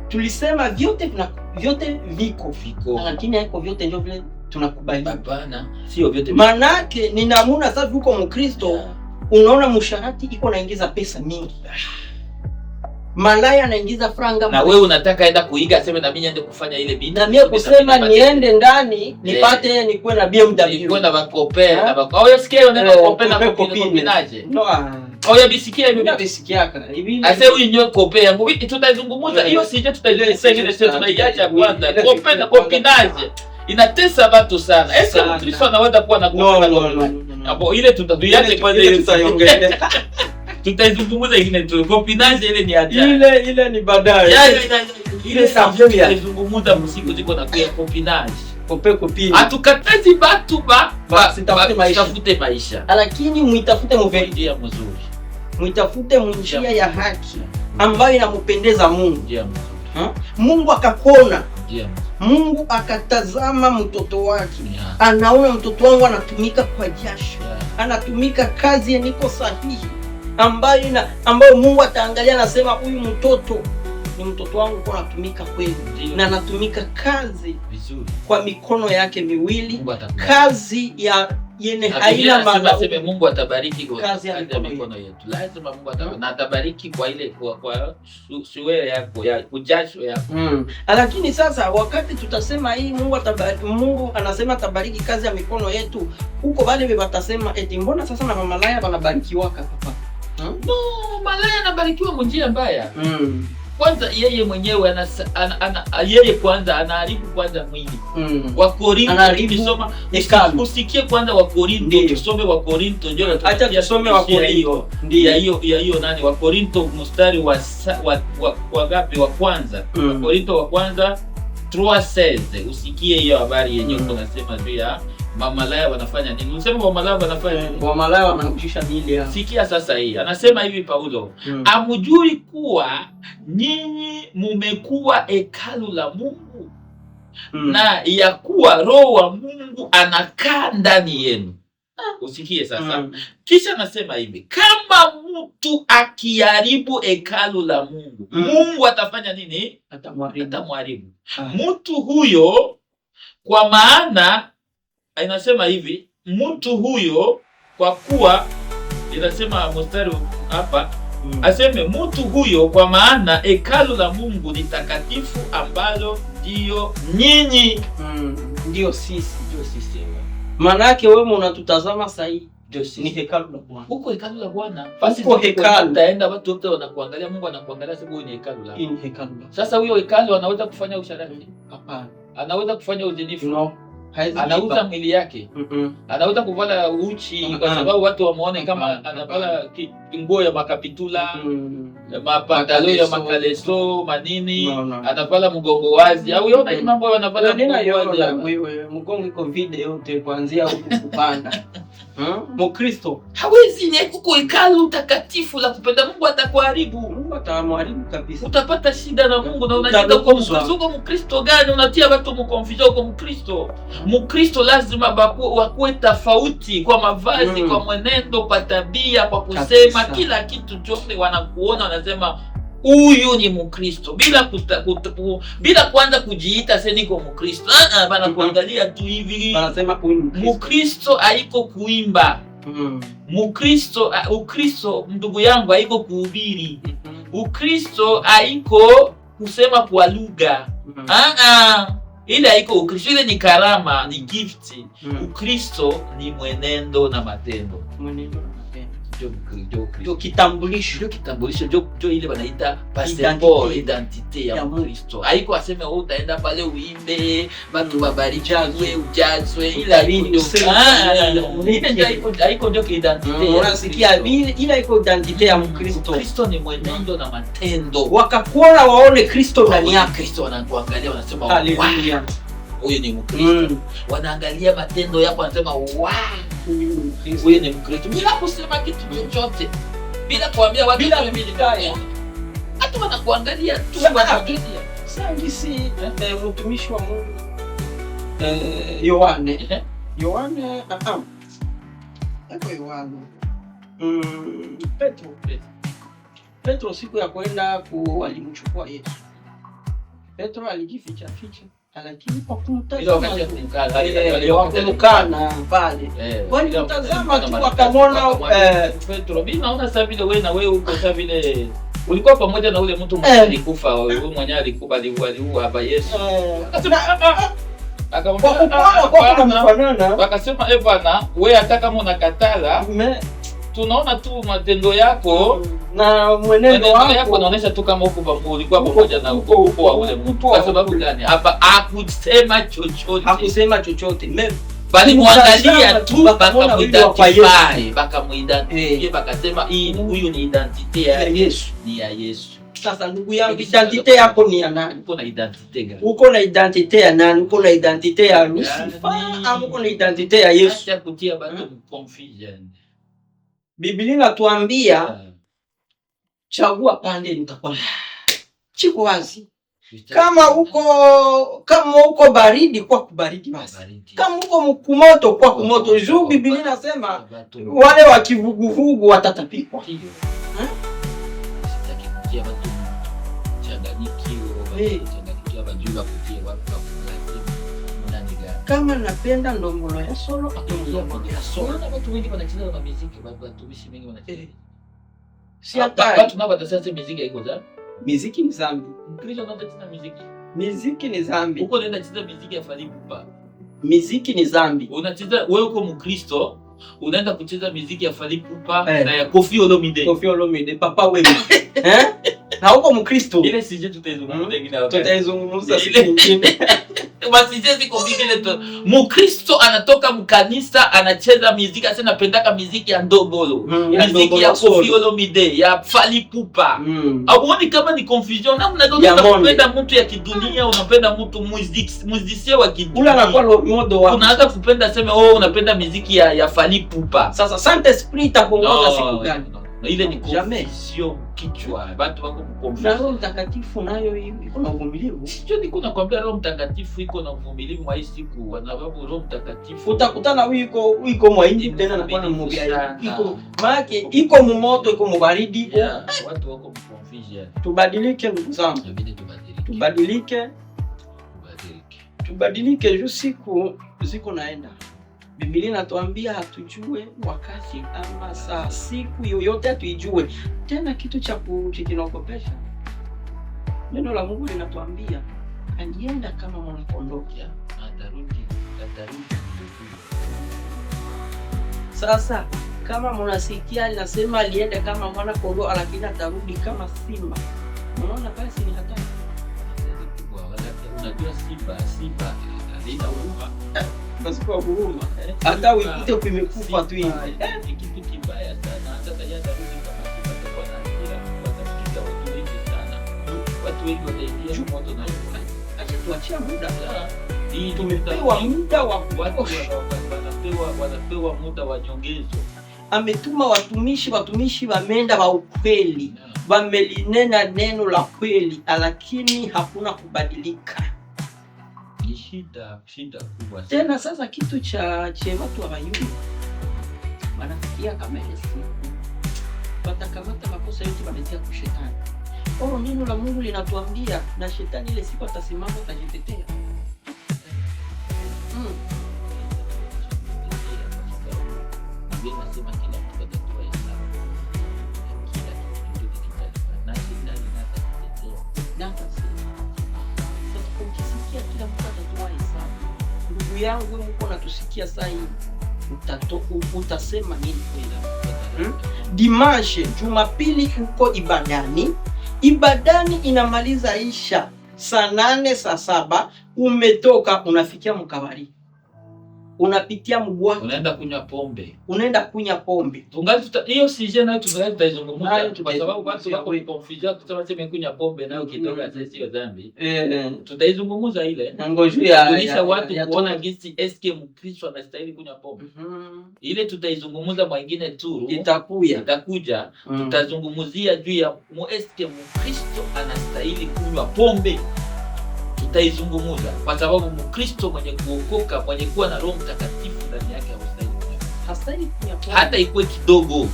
B: tulisema vyote viko,
A: Viko.
B: lakini haiko vyote ndio vile tunakubali.
A: Hapana, sio vyote.
B: Manake ni namuna sasa uko Mkristo unaona msharati iko naingiza pesa mingi, malaya anaingiza franga
A: Na wewe unataka enda kuiga, aseme na mimi niende kufanya ile bidii.
B: Na mie kusema niende ndani nipate nikuwe na BMW.
A: Nikuwe na bakope na bako. Oh, yasikia hiyo neno
B: Eh,
A: copain na
B: copain,
A: copine,
B: copine.
A: copinage.
B: No, ah.
A: Oh, yabisikia hivyo
B: Mimi
A: vitu.
B: navisikiaka hivi.
A: Ase huyu nyo copain yangu. Tutazungumza
B: Eh.
A: hiyo sije, tutaizungumza ingine, sio tunaiacha kwanza.
B: Ile
A: Copain na
B: kwanza.
A: copinage. Inatesa watu sana. Ese
B: Sana.
A: Mkristo anaweza kuwa na
B: No,
A: copain na
B: no, no,
A: copinage?
B: no, no.
A: Hapo ile tutatuiache kwanza
B: Ile
A: ile.
B: tutaiongelea.
A: Tutaizungumza ingine tu. Copinage ile ni hatari.
B: Ile ni baadaye.
A: Ya.
B: Ile tabia.
A: Tutaizungumza msiku ziko na kuya copinage.
B: Kope copine.
A: Hatukatazi batu ba
B: Basitafute maisha.
A: tafute maisha.
B: Lakini muitafute muveri,
A: Njia mzuri.
B: muitafute munjia ya haki ambayo inampendeza Mungu.
A: Njia mzuri.
B: Ha? Mungu akakona,
A: Njia mzuri.
B: Mungu akatazama mtoto wake,
A: Yeah.
B: anaona mtoto wangu anatumika kwa jasho,
A: Yeah.
B: anatumika kazi yeniko sahihi ambayo Mungu ataangalia, anasema huyu mtoto ni mtoto wangu kwa anatumika kweli
A: Ndiyo.
B: na anatumika kazi
A: Vizuri.
B: kwa mikono yake miwili,
A: Mungu atakubariki.
B: kazi ya yenye
A: Na Biblia
B: haina
A: inasema
B: malaumu.
A: aseme Mungu atabariki kwa
B: Kazi ya
A: kazi ya
B: mikono
A: mikono yetu. Lazima Mungu atabariki. Na atabariki kwa ile kwa suwele yako ya ujasho yako.
B: Lakini sasa wakati tutasema hii Mungu atabariki, Mungu anasema atabariki kazi ya mikono yetu, huko wale watasema eti mbona sasa na mamalaya wanabarikiwaka hapa?
A: No, malaya anabarikiwa munjia mbaya. Kwanza yeye mwenyewe yeye kwanza anaharibu kwanza mwili. Wakorinto
B: Anaharibu
A: tukisoma
B: hekalu.
A: usikie kwanza Wakorinto,
B: Ndiyo.
A: tusome Wakorinto ndio
B: Acha tusome Wakorinto.
A: ya hiyo nani Wakorinto mstari wa ngapi wa kwanza? Wakorinto wa kwanza 3:16 usikie hiyo habari yenye uko nasema juu ya mamalaya wanafanya nini? Unasema mamalaya wanafanya nini?
B: Wamalaya wanaushisha miili yao.
A: Sikia sasa hii. Anasema hivi Paulo, amujui kuwa nyinyi mumekuwa hekalu la Mungu na ya kuwa Roho wa Mungu anakaa ndani yenu. Usikie sasa. Kisha anasema hivi, kama mtu akiharibu hekalu la Mungu, Mungu atafanya nini?
B: Atamharibu.
A: Atamharibu mtu huyo, kwa maana inasema hivi, mtu huyo kwa kuwa, inasema mstari hapa, aseme mtu huyo, kwa maana hekalu la Mungu ni takatifu, ambalo ndiyo nyinyi.
B: Ndio sisi.
A: Ndio sisi.
B: Maana yake wewe unatutazama sasa
A: Ndio sisi.
B: ni hekalu la Bwana.
A: Huko hekalu la Bwana.
B: Huko hekalu.
A: Utaenda watu wote wanakuangalia, Mungu anakuangalia sababu huyu ni hekalu la.
B: Hii ni hekalu la.
A: Sasa huyo hekalu anaweza kufanya usharati,
B: Hapana.
A: anaweza kufanya uzinifu,
B: No. Haizi
A: anauza
B: jipa.
A: mwili yake, anaweza kuvala uchi kwa sababu watu wamuone kama anavala nguo ya makapitula, mapantalo ya makaleso, manini,
B: No.
A: anavala mgongo wazi. Au yona hii mambo anavala
B: Nina
A: mgongo wazi.
B: yona
A: Hapa.
B: wewe mgongo iko video yote kuanzia huku kupanda. Mkristo
A: Hawezi, ni kuko hekalu takatifu la kupenda Mungu atakuharibu.
B: Mungu atamharibu kabisa.
A: Utapata shida na Mungu na unashida uko Mkristo. Uko Mkristo gani? Unatia watu mkonfusion uko Mkristo. Mkristo lazima wakuwe tofauti kwa mavazi, kwa mwenendo, kwa tabia, kwa kusema,
B: Kabisa.
A: kila kitu chote wanakuona wanasema huyu ni Mkristo bila bila kwanza kujiita sasa niko Mkristo. Bana kuangalia tu hivi.
B: Wanasema huyu ni Mkristo.
A: Mkristo haiko kuimba. Mkristo, Ukristo ndugu yangu haiko kuhubiri. Ukristo haiko kusema kwa lugha. Ile haiko Ukristo, ile ni karama, ni gift. Ukristo ni mwenendo na matendo.
B: Mwenendo na matendo.
A: Ndio Ukristo.
B: Ndio kitambulisho.
A: Ndio kitambulisho, ndio ile wanaita passeport, identite ya Mkristo. Haiko aseme wewe utaenda pale uimbe, watu wabarikiwe, ujazwe, ila haiko ndio. Ile ndio haiko ndio identite ya
B: Unasikia
A: Mkristo.
B: ile iko identite ya Mkristo.
A: Mkristo ni mwenendo na matendo.
B: Wakakuona waone Kristo ndani yako.
A: Kristo wanakuangalia wanasema,
B: Haleluya.
A: Huyu ni Mkristo. Wanaangalia matendo yako wanasema, wow, huyu ni Mkristo. Bila kusema kitu chochote. Bila kuambia watu
B: Bila
A: mimi ni
B: kudai.
A: Hata wanakuangalia tu
B: Sasa,
A: wanaangalia.
B: Sangisi mtumishi wa Mungu Yohane. Yohane Eko Yohane. Petro. Petro siku ya kwenda alimchukua Yesu. Petro alijificha ficha, lakini kwa kumtazama kumkana pale. Walimtazama tu wakamwona
A: Petro. Mimi naona sasa vile wewe na wewe uko sasa vile ulikuwa pamoja na ule mtu mwenye alikufa, wewe mwenye alikufa aliua hapa Yesu.
B: Akasema
A: Akamwambia,
B: kwa kufanana.
A: Wakasema, bwana, wewe hata kama unakatala, tunaona tu matendo yako
B: na mwenendo
A: wako unaonyesha tu kama huko ulikuwa pamoja na uko wa ule mtu. Kwa sababu gani? Hapa hakusema chochote.
B: Hakusema chochote.
A: Balimwangalia tu,
B: Bakamwona huyu wa kwa Yesu.
A: bakamuidentify, bakamuidentify,
B: Eh.
A: bakasema hii huyu ni identité
B: Ya
A: ya
B: Yesu.
A: Ni ya Yesu.
B: Sasa ndugu yangu, identité yako ni ya nani?
A: Uko na identité gani?
B: Uko na identité ya nani? Uko na identité ya Lucifer
A: Yani.
B: ama uko na identité ya Yesu?
A: Acha kutia batu confusion.
B: Biblia inatuambia
A: Ah,
B: chagua pande nitakuwa. Chiko wazi. Kama uko baridi kwa kubaridi basi.
A: Baridi.
B: Kama uko mkumoto kwa kumoto. Juu Biblia inasema
A: Batu-
B: wale wa kivuguvugu watatapikwa.
A: Ndiyo.
B: Hmm?
A: Sitaki kutia batu changanyikio,
B: Eh.
A: batu changanyikiwa, bajui bakutie wapi, bakuplace nani gani.
B: Kama napenda ndombolo ya solo, ndombolo ya solo.
A: Unaona watu wengi wanacheza na muziki, watumishi wengi wanacheza.
B: Eh. Si hatari.
A: Watu nao watasema muziki haiko zambi.
B: Miziki ni zambi.
A: Mkristo anaenda cheza muziki.
B: Miziki ni zambi.
A: Uko unaenda cheza muziki ya Fally Ipupa.
B: Miziki ni zambi.
A: Unacheza wewe uko Mkristo, unaenda kucheza muziki ya Fally Ipupa
B: Eh.
A: na ya Koffi Olomide.
B: Koffi Olomide, Papa Wemba. Eh? Na uko Mkristo.
A: Ile sije tutaizungumza ingine wakati.
B: Tutaizungumza siku
A: Ile-
B: nyingine.
A: Masije ziko mingi ile tu. Mkristo anatoka mkanisa anacheza muziki, asa napendaka muziki ya ndombolo.
B: Ya
A: Muziki ya
B: ndombolo solo.
A: Koffi Olomide, ya Fally Ipupa. Amuoni kama ni confusion? Namna gani
B: Ya monde.
A: unapenda mtu ya kidunia, unapenda mtu musicien wa
B: Ule
A: kidunia.
B: anakuwa modo wa.
A: Unaanza kupenda sema oh, unapenda muziki ya Fally Ipupa.
B: Sasa Saint Esprit itakuongoza siku gani?
A: No, no. Ile ni
B: Jamais.
A: confusion kichwa. Watu wako
B: Na
A: confusion.
B: Roho Mtakatifu nayo iko na uvumilivu.
A: Sio niko nakwambia Roho Mtakatifu iko na uvumilivu mwa hii siku, kwa sababu Roho Mtakatifu
B: Utakutana huyu iko mwaindi tena anakuwa na
A: Mvumilivu
B: mubia.
A: sana.
B: Iko maana iko mumoto, iko mubaridi.
A: Yeah, watu wako confusion.
B: Tubadilike ndugu zangu.
A: Inabidi tubadilike.
B: Tubadilike,
A: Tubadilike.
B: tubadilike juu siku ziko naenda. Biblia inatuambia hatujue wakati ama saa, siku yoyote hatuijue. Tena kitu cha kinaogopesha, neno la Mungu linatuambia alienda kama mwanakondoo.
A: Yeah, atarudi, atarudi.
B: Sasa kama mnasikia linasema alienda kama mwana kondoo, lakini atarudi kama simba, unaona basi ni hatari.
A: Hatari kubwa. Unajua simba alina huruma.
B: Basi kwa huruma,
A: Eh,
B: hata
A: simba-
B: uikute kumekufa tu hivi.
A: Simba ni kitu kibaya sana. Hata kama atarudi kama simba, atakuwa na hasira, watapiga watu wengi sana. Watu wengi wataingia moto na
B: Acha tuachia muda,
A: Hii
B: tumepewa muda wa
A: watu
B: kutosha.
A: wanapewa muda wa nyongezo.
B: Ametuma watumishi, watumishi wameenda wa ukweli, wamelinena neno la kweli, lakini hakuna kubadilika
A: Ni shida, shida kubwa sana.
B: tena. Sasa kitu cha che watu wa Bayuni wanafikia kama ile siku watakamata makosa yote waletea kwa shetani. Oro, neno la Mungu linatuambia na shetani ile siku atasimama atajitetea.
A: Biblia inasema kila mtu atatoa hesabu ya kila kitu chochote kitalipa, na shetani naye atajitetea.
B: Na atasema. Sasa ukisikia kila mtu atatoa hesabu, ndugu yangu, wewe uko natusikia saa hii, utasema nini?
A: Kila mtu
B: Dimanche, Jumapili uko ibadani, ibadani inamaliza isha saa 8 saa 7, umetoka unafikia mkabari, unapitia mgwa,
A: Unaenda kunywa pombe.
B: Unaenda kunya pombe.
A: Tungali hiyo sije nayo tungali tutaizungumza
B: Nayo
A: kwa sababu watu
B: tutaizungumzia.
A: wako confusion kusema sema kunywa pombe nayo kidogo sasa sio dhambi. Tutaizungumza ile.
B: Ngoju ya
A: Kuonyesha watu kuona gisi eske Mkristo anastahili kunywa pombe. Ile tutaizungumza mwingine tu
B: Itakuya.
A: Itakuja. Tutazungumzia juu ya eske Mkristo anastahili kunywa pombe. Tutaizungumza kwa sababu Mkristo mwenye kuokoka, mwenye kuwa na Roho Mtakatifu ndani yake hastahili kunywa pombe.
B: Hastahili kunywa pombe.
A: Hata ikuwe kidogo,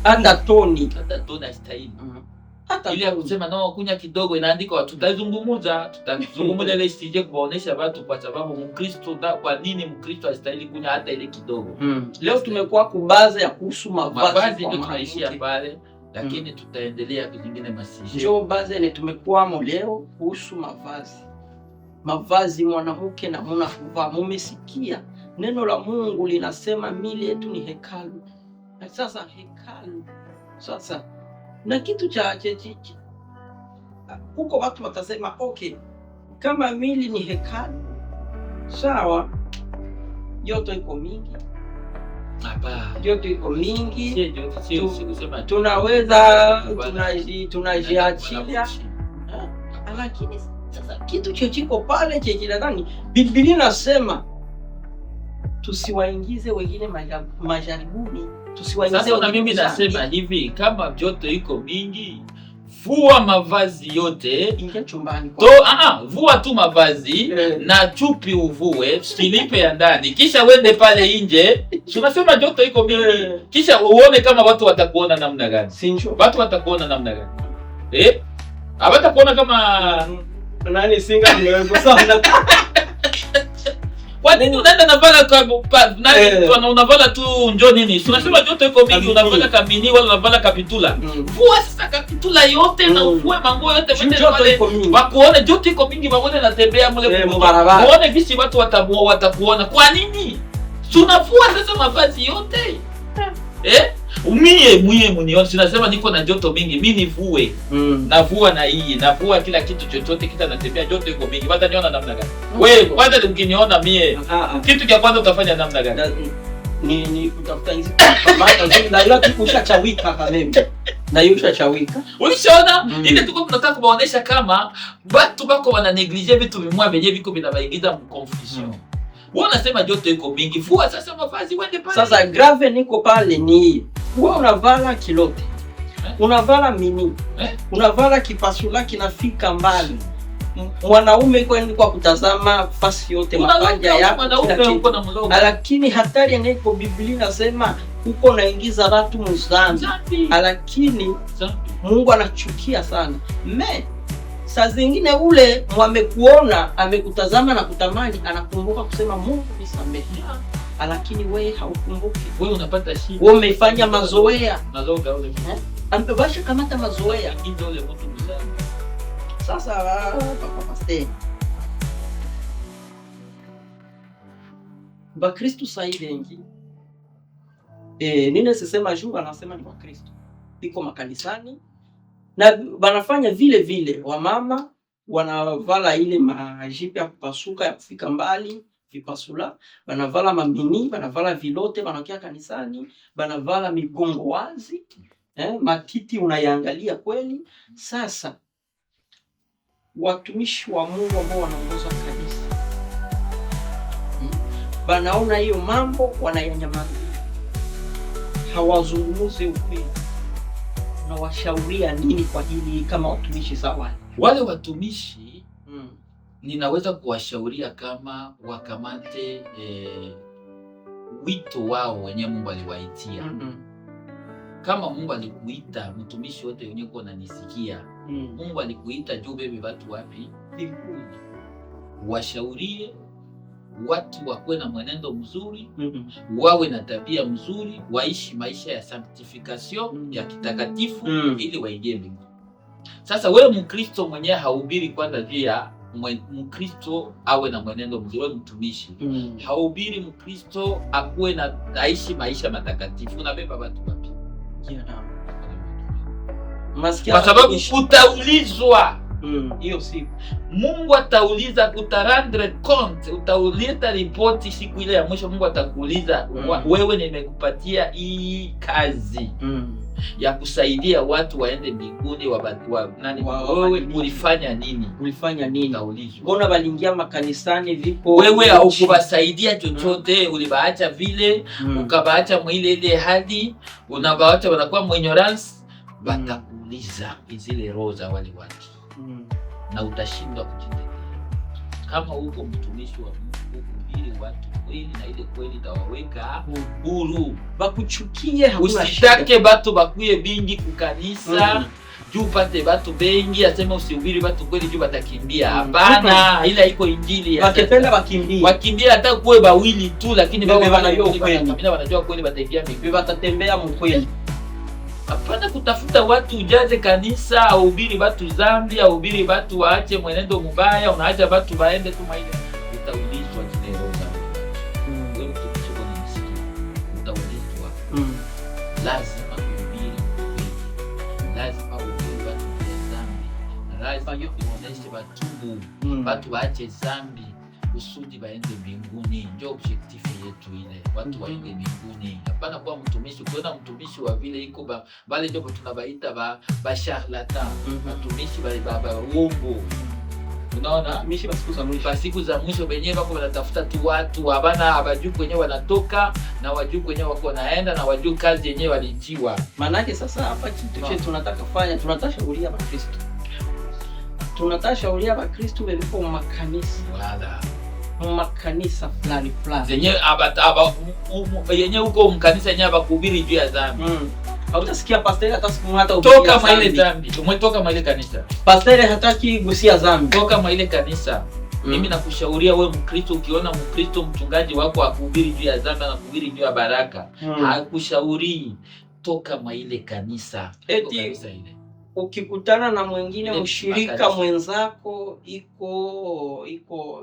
B: Hata toni.
A: Hata toni hastahili.
B: Hata
A: Ile ya
B: toni.
A: kusema no kunywa kidogo inaandikwa, tutazungumza ile sije kuwaonesha watu kwa sababu Mkristo kwa nini Mkristo hastahili kunywa hata ile kidogo.
B: Leo tumekuwa kubaza ya kuhusu mavazi
A: Mavazi
B: kwa
A: ndio tunaishia
B: mwanamke.
A: pale, lakini tutaendelea kuzingine masije.
B: Njo baze ni tumekuwamo leo kuhusu mavazi. Mavazi mwanamke namuna kuvaa. Mumesikia neno la Mungu linasema mili yetu ni hekalu. Na sasa hekalu sasa na kitu cha huko watu watasema okay, kama mili ni hekalu sawa, Joto iko mingi,
A: Hapana.
B: Joto iko mingi.
A: Sio joto, sio sio kusema
B: Tunaweza
A: Bwana-
B: tunajiachilia. Lakini sasa kitu chechiko pale chechi, nadhani Biblia inasema tusiwaingize wengine majaribuni, tusiwaingize
A: Sasa na
B: wengine
A: mimi
B: dhambi.
A: nasema hivi, kama joto iko mingi, vua mavazi yote
B: Ingia chumbani
A: to, vua tu mavazi na chupi uvue, silipe ya ndani, kisha wende pale nje. Tunasema joto iko mingi, kisha uone kama watu watakuona namna gani.
B: Sinjo
A: Watu watakuona namna gani? Hawatakuona kama
B: nani singa nimewekwa sana.
A: Kwa nini unaenda navala nani unavala tu njo nini? Tunasema joto iko mingi,
B: Kamini.
A: unavala kamini wala unavala kapitula. Vua sasa kapitula yote na uvue manguo yote wende
B: Joto
A: pale.
B: iko mingi.
A: Wakuone joto iko mingi, waone natembea mule
B: Mubarabara.
A: Waone visi watu watakuona. Kwa nini? Tunavua sasa mavazi yote. Mie munione, sinasema niko na joto mingi, mi nivue. Navua na hii, navua kila kitu chochote kita natembea, joto iko mingi. Wataniona namna gani? Wewe kwanza ukiniona mie, kitu cha kwanza utafanya namna gani?
B: Ni kutafuta hizi kamata na ila tukushachawika kameme. Na hiyo ushachawika.
A: Ulishaona? Ile tuko tunataka kuwaonesha kama watu bako wana neglige vitu vimwa vyenye viko vinabaingiza mu confusion. Wewe unasema joto iko mingi, vua sasa mavazi uende pale.
B: Sasa grave niko pale ni wewe unavala kilote. Unavala mini. Unavala kipasula kinafika mbali. Mwanaume iko kwa kutazama fasi yote mapaja yako kila
A: mwanaume
B: kitu.
A: uko na mlogo.
B: Lakini hatari yenye Biblia inasema uko naingiza watu muzambi.
A: Zambi.
B: Lakini
A: Zambi.
B: Mungu anachukia sana. Me saa zingine ule mwamekuona amekutazama na kutamani, anakumbuka kusema Mungu nisamehe, lakini wewe haukumbuki.
A: Wewe unapata shida.
B: Wewe umefanya mazoea,
A: Unaloga ule.
B: amebasha kamata mazoea.
A: Ingiza ule mtu mzambi.
B: Sasa papa pastor, Bakristu sai bengi nine sisema juu anasema ni Wakristo iko makanisani na banafanya vile vile, wamama wanavala ile majipe ya kupasuka ya kufika mbali vipasula, banavala mamini, banavala vilote, banakia kanisani, banavala migongo wazi, matiti unayangalia kweli. Sasa watumishi wa Mungu ambao wanaongoza kanisa banaona hiyo mambo wanayanyamazia, hawazungumzi ukweli. Unawashauria nini kwa hili kama watumishi sawa?
A: Wale watumishi ninaweza kuwashauria kama wakamate wito wao wenye Mungu aliwaitia. Kama Mungu alikuita mtumishi wote wenye kuwa unanisikia, Mungu alikuita juu bebe watu wapi? Washaurie watu wakuwe na mwenendo mzuri, wawe na tabia mzuri, waishi maisha ya sanctification ya kitakatifu ili waingie mbinguni. Sasa wewe Mkristo mwenyewe haubiri kwanza juu ya Mkristo awe na mwenendo mzuri, wewe mtumishi haubiri Mkristo akuwe na aishi maisha matakatifu, unabeba watu wapi?
B: Masikia
A: Kwa sababu utaulizwa.
B: Hiyo siku
A: Mungu atauliza, utarendre compte, utauleta ripoti siku ile ya mwisho. Mungu atakuuliza, wewe nimekupatia hii kazi ya kusaidia watu waende mbinguni, nani, wewe ulifanya nini?
B: Ulifanya nini?
A: Utaulizwa.
B: Mbona waliingia makanisani vipo?
A: Wewe haukubasaidia chochote, ulibaacha vile, ukabaacha mwile ile hali, unabaacha wanakuwa mwenyorance, batakuuliza zile roho za wale watu na utashindwa kujitetea. Kama uko mtumishi wa Mungu, uhubiri watu kweli, na ile kweli itawaweka huru.
B: Bakuchukie hakuna shida.
A: Usitake batu bakuye bingi kukanisa juu upate batu bengi, aseme usihubiri batu kweli juu batakimbia. Hapana, ila iko injili ya
B: Wakipenda wakimbie.
A: wakimbia, hata kuwe bawili tu, lakini
B: Bebe
A: bao
B: wanajua
A: kweli,
B: ukweli.
A: wanakamina, wanajua kweli, bataingia mbinguni.
B: Watatembea mkweli.
A: Hapana kutafuta watu ujaze kanisa, ahubiri batu zambi, ahubiri batu waache mwenendo mubaya, unaacha batu baende tu maile. Utaulizwa zile roho za wale watu. Wewe mtumishi uko unanisikia, utaulizwa. Lazima uhubiri kweli, lazima uhubiri batu vya zambi, lazima uoneshe batubu, batu waache zambi, Kusudi baende mbinguni, njo objectif yetu ile, watu waende mbinguni. Hapana kuwa mtumishi, ukiona mtumishi wa vile iko bale ndio tunabaita ba charlatan, batumishi ba uongo, unaona?
B: Watumishi wa siku za mwisho.
A: Ba siku za mwisho benyewe bako wanatafuta tu watu habana, habajui kwenye wanatoka na wajui kwenye wako wanaenda na wajui kazi yenyewe walijiwa.
B: Manake sasa hapa kitu
A: No.
B: chetu tunataka fanya, tunataka shauria Bakristo, tunataka shauria Bakristo bebiko mu makanisa,
A: Wala
B: mu makanisa fulani fulani
A: zenye yenye huko mkanisa yenye abakuhubiri juu ya dhambi.
B: Hautasikia pasteri hata siku moja hata
A: Toka
B: hubiria
A: mwa ile
B: zambi.
A: dhambi, umetoka mwa ile kanisa,
B: Pasteri hataki gusia zambi.
A: Toka mwa ile kanisa. Mimi nakushauria we Mkristo, ukiona Mkristo mchungaji wako akuhubiri juu ya dhambi na kuhubiri juu ya baraka, hakushaurii, toka mwa ile kanisa.
B: Eti-
A: Kanisa ile
B: Ukikutana na mwingine
A: Ile
B: mshirika
A: makanisa.
B: Mwenzako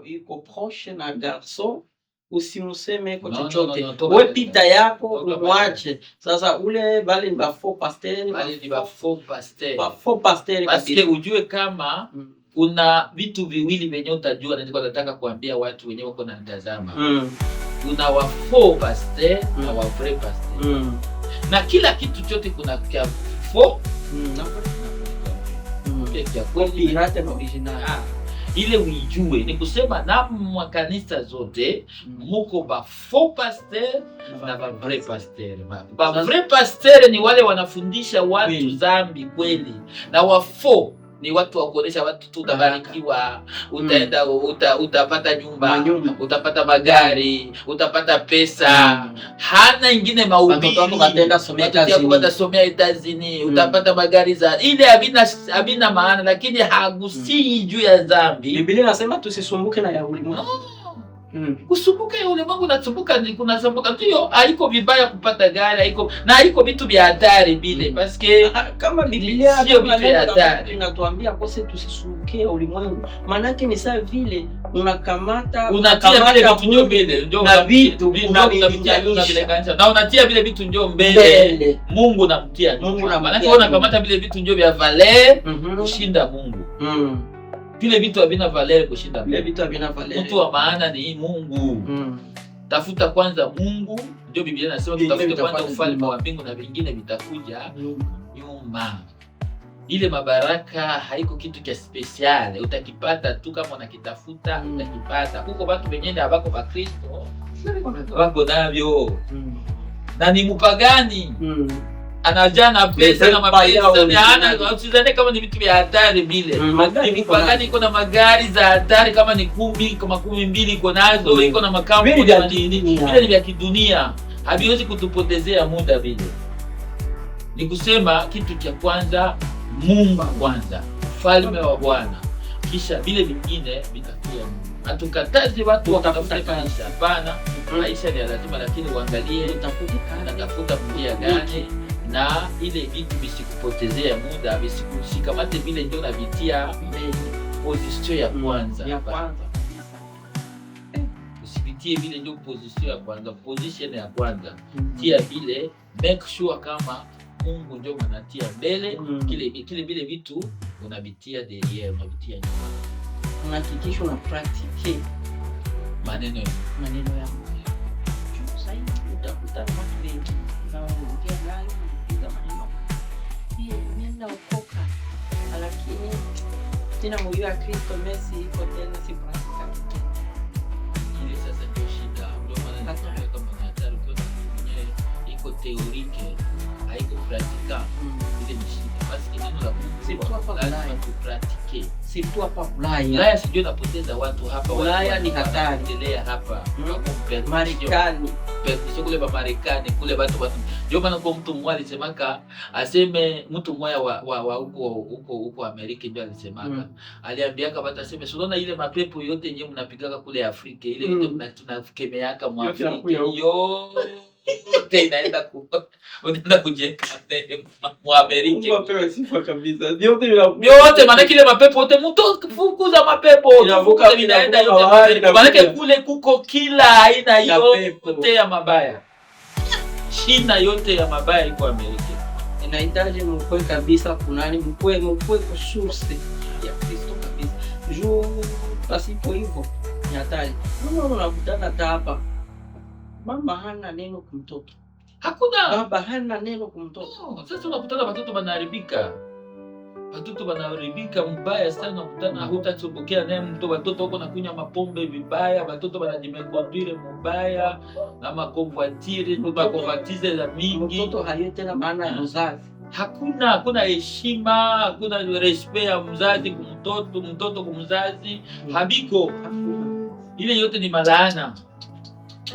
B: iko proche na garçon, usimseme ko
A: No, no,
B: chochote.
A: no, no, toka
B: We
A: pale.
B: pita yako,
A: Toka pale.
B: umwache. Sasa ule bale ni ba faux pasteur,
A: Bale ni ba faux pasteur,
B: ba faux pasteur
A: paske
B: kabisa.
A: ujue kama kuna vitu viwili venye utajua, na nilikuwa nataka kuambia watu wenye wako na mtazama, kuna wa faux pasteur na wa vrai pasteur, na kila kitu chote kuna kya faux na kuna kya vrai. Kya kweli
B: Pirate na original.
A: Ah, ile uijue ni kusema na makanisa zote muko ba faux pasteur na ba vrai pasteur. Ba vrai pasteur ni wale wanafundisha watu zambi kweli, na wa faux ni watu wa kuonesha watu tu utabarikiwa, utaenda, utapata nyumba,
B: Manyumba.
A: Utapata magari, utapata pesa. Hana ingine mahubiri.
B: Watoto wako wataenda somea
A: Watoto wako
B: kazini.
A: watasomea etazini, utapata magari za ile habina maana, lakini hagusii juu ya dhambi.
B: Biblia inasema tusisumbuke na ya ulimwengu.
A: Kusumbuka ya ulimwengu, unasumbuka ni kunasumbuka ndio, haiko vibaya kupata gari, haiko na haiko vitu vya hatari vile, paske
B: Ah, kama Biblia
A: Sio
B: kama
A: vitu ya
B: neno la Mungu
A: hatari.
B: inatuambia kose tusisumbuke ya ulimwengu, maanake ni saa vile unakamata
A: Unatia vile
B: unakamata
A: vitu ndio mbele, ndio
B: na vitu
A: unavitia,
B: unavilinganisha.
A: na unatia vile vitu ndio mbele,
B: mbele.
A: Mungu namtia
B: Mungu
A: nyuma.
B: namtia
A: Maanake wewe unakamata vile vitu ndio vya valeur kushinda Mungu. Vile vitu havina valeur kushinda
B: Vile
A: Mungu.
B: vitu havina valeur.
A: Mtu wa maana ni Mungu. Tafuta kwanza Mungu, ndio Biblia inasema
B: Vingine
A: tutafute kwanza
B: vitafuata
A: ufalme
B: nyuma.
A: wa mbingu na vingine vitakuja nyuma. Ile mabaraka haiko kitu cha spécial, utakipata tu kama unakitafuta, utakipata. Kuko watu wenyewe habako Bakristo wako navyo na ni mupagani, anajaa na pesa na mapesa na hana, usizane kama ni vitu vya hatari vile.
B: Magari
A: Ni
B: iko nayo.
A: mupagani, iko na magari za hatari kama ni 10 kama 12 iko nazo, iko na makampuni
B: Vile vya
A: na nini.
B: kidunia.
A: Vile ni vya kidunia, haviwezi kutupotezea muda vile. Ni kusema kitu cha kwanza, Mungu kwanza, ufalme wa Bwana, kisha vile vingine vitakuja. Hatukatazi watu
B: Utafuta
A: wakatafute
B: kazi.
A: maisha, hapana. Maisha ni ya lazima, lakini uangalie
B: Utafute kazi.
A: unatafuta njia gani, na ile vitu visikupotezea muda, visikushikamate vile ndio navitia
B: Mbele.
A: position ya kwanza.
B: Ya kwanza.
A: Usipitie vile ndio position ya kwanza, position ya kwanza tia vile, make sure kama Mungu ndio mwanatia mbele, kile vile vitu unavitia derrière, unavitia nyuma.
B: Unahakikisha una pratique
A: Maneno ya
B: maneno ya Mungu. Juu sasa hivi utakuta watu wengi unaongea nayo, unapiga maneno, "Eh, mimi naokoka, lakini tena moyo ya Kristo mesi iko tena si pratique tena."
A: Ile sasa ndio shida, ndio maana
B: Hatari.
A: nakwambia kama ni hatari ukiona mtu mwenyewe iko théorique haiko pratique, ile ni shida. Basi neno la Mungu
B: Surtout hapa
A: lazima
B: Ulaya.
A: tupratique.
B: Surtout hapa Ulaya.
A: Ulaya sijui napoteza watu hapa, watu
B: Ulaya ni hatari.
A: wanaendelea hapa. Wako perdition.
B: Marekani.
A: Perdition kule ba Marekani kule watu ndio maana kwa mtu mmoja alisemaka, aseme mtu mmoja wa huko Amerika ndio alisemaka, aliambiaka watu aseme, "Si unaona ile mapepo yote yenyewe mnapigaka kule Afrika ile yote tunakemeaka mwa
B: Yote
A: Afrika
B: inakuya huko.
A: yote inaenda unaenda kujenga mwa Amerika."
B: Apewe sifa kabisa. Yote vinakuja.
A: Yote maanake ile mapepo yote mtu fukuza mapepo
B: Inavuka-
A: fukuza vinaenda
B: inavuka
A: yote
B: bahari,
A: Amerika. Maanake
B: inakuja.
A: kule kuko kila aina
B: Ya pepo.
A: yote ya mabaya, shina yote ya mabaya iko Amerika.
B: Inahitaji mkwe kabisa kunani mkwe ku source ya Kristo kabisa. Juu pasipo hivyo Ni hatari. Mama unakutana hata hapa, mama hana neno kumtoto,
A: Hakuna.
B: Baba hana neno kumtoto.
A: No, sasa unakutana watoto wanaharibika, watoto wanaharibika mbaya sana. Unakutana hutachobokea naye mtu, watoto wako nakunywa mapombe vibaya, watoto wanajimeconduire mubaya na maconvoitire maconvoitise za mingi.
B: Mtoto hayo tena maana ya mzazi.
A: Hakuna heshima, hakuna respect ya mzazi kumtoto, mtoto kumzazi, habiko.
B: Hakuna.
A: Ile yote ni malaana.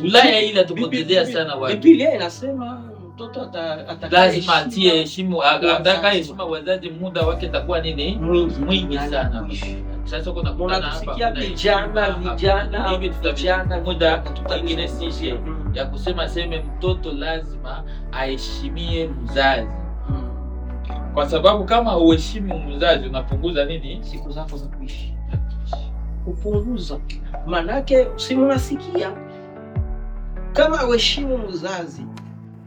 A: Ulaya ile atupotezea sana watu.
B: Biblia inasema mtoto
A: Lazima atie heshimu,
B: Wazazi.
A: ataka heshima wazazi, muda wake takuwa nini?
B: Mwingi.
A: Mwingi sana.
B: Kuishi.
A: Sasa kuna kutana hapa,
B: Munatusikia
A: kuna
B: vijana,
A: heshima,
B: vijana,
A: hivi
B: vijana,
A: muda
B: vijana,
A: ingine sije ya kusema seme mtoto lazima aheshimie mzazi, kwa sababu kama uheshimu mzazi unapunguza nini?
B: Siku zako za kuishi kupunguza, manake si munasikia kama uheshimu mzazi.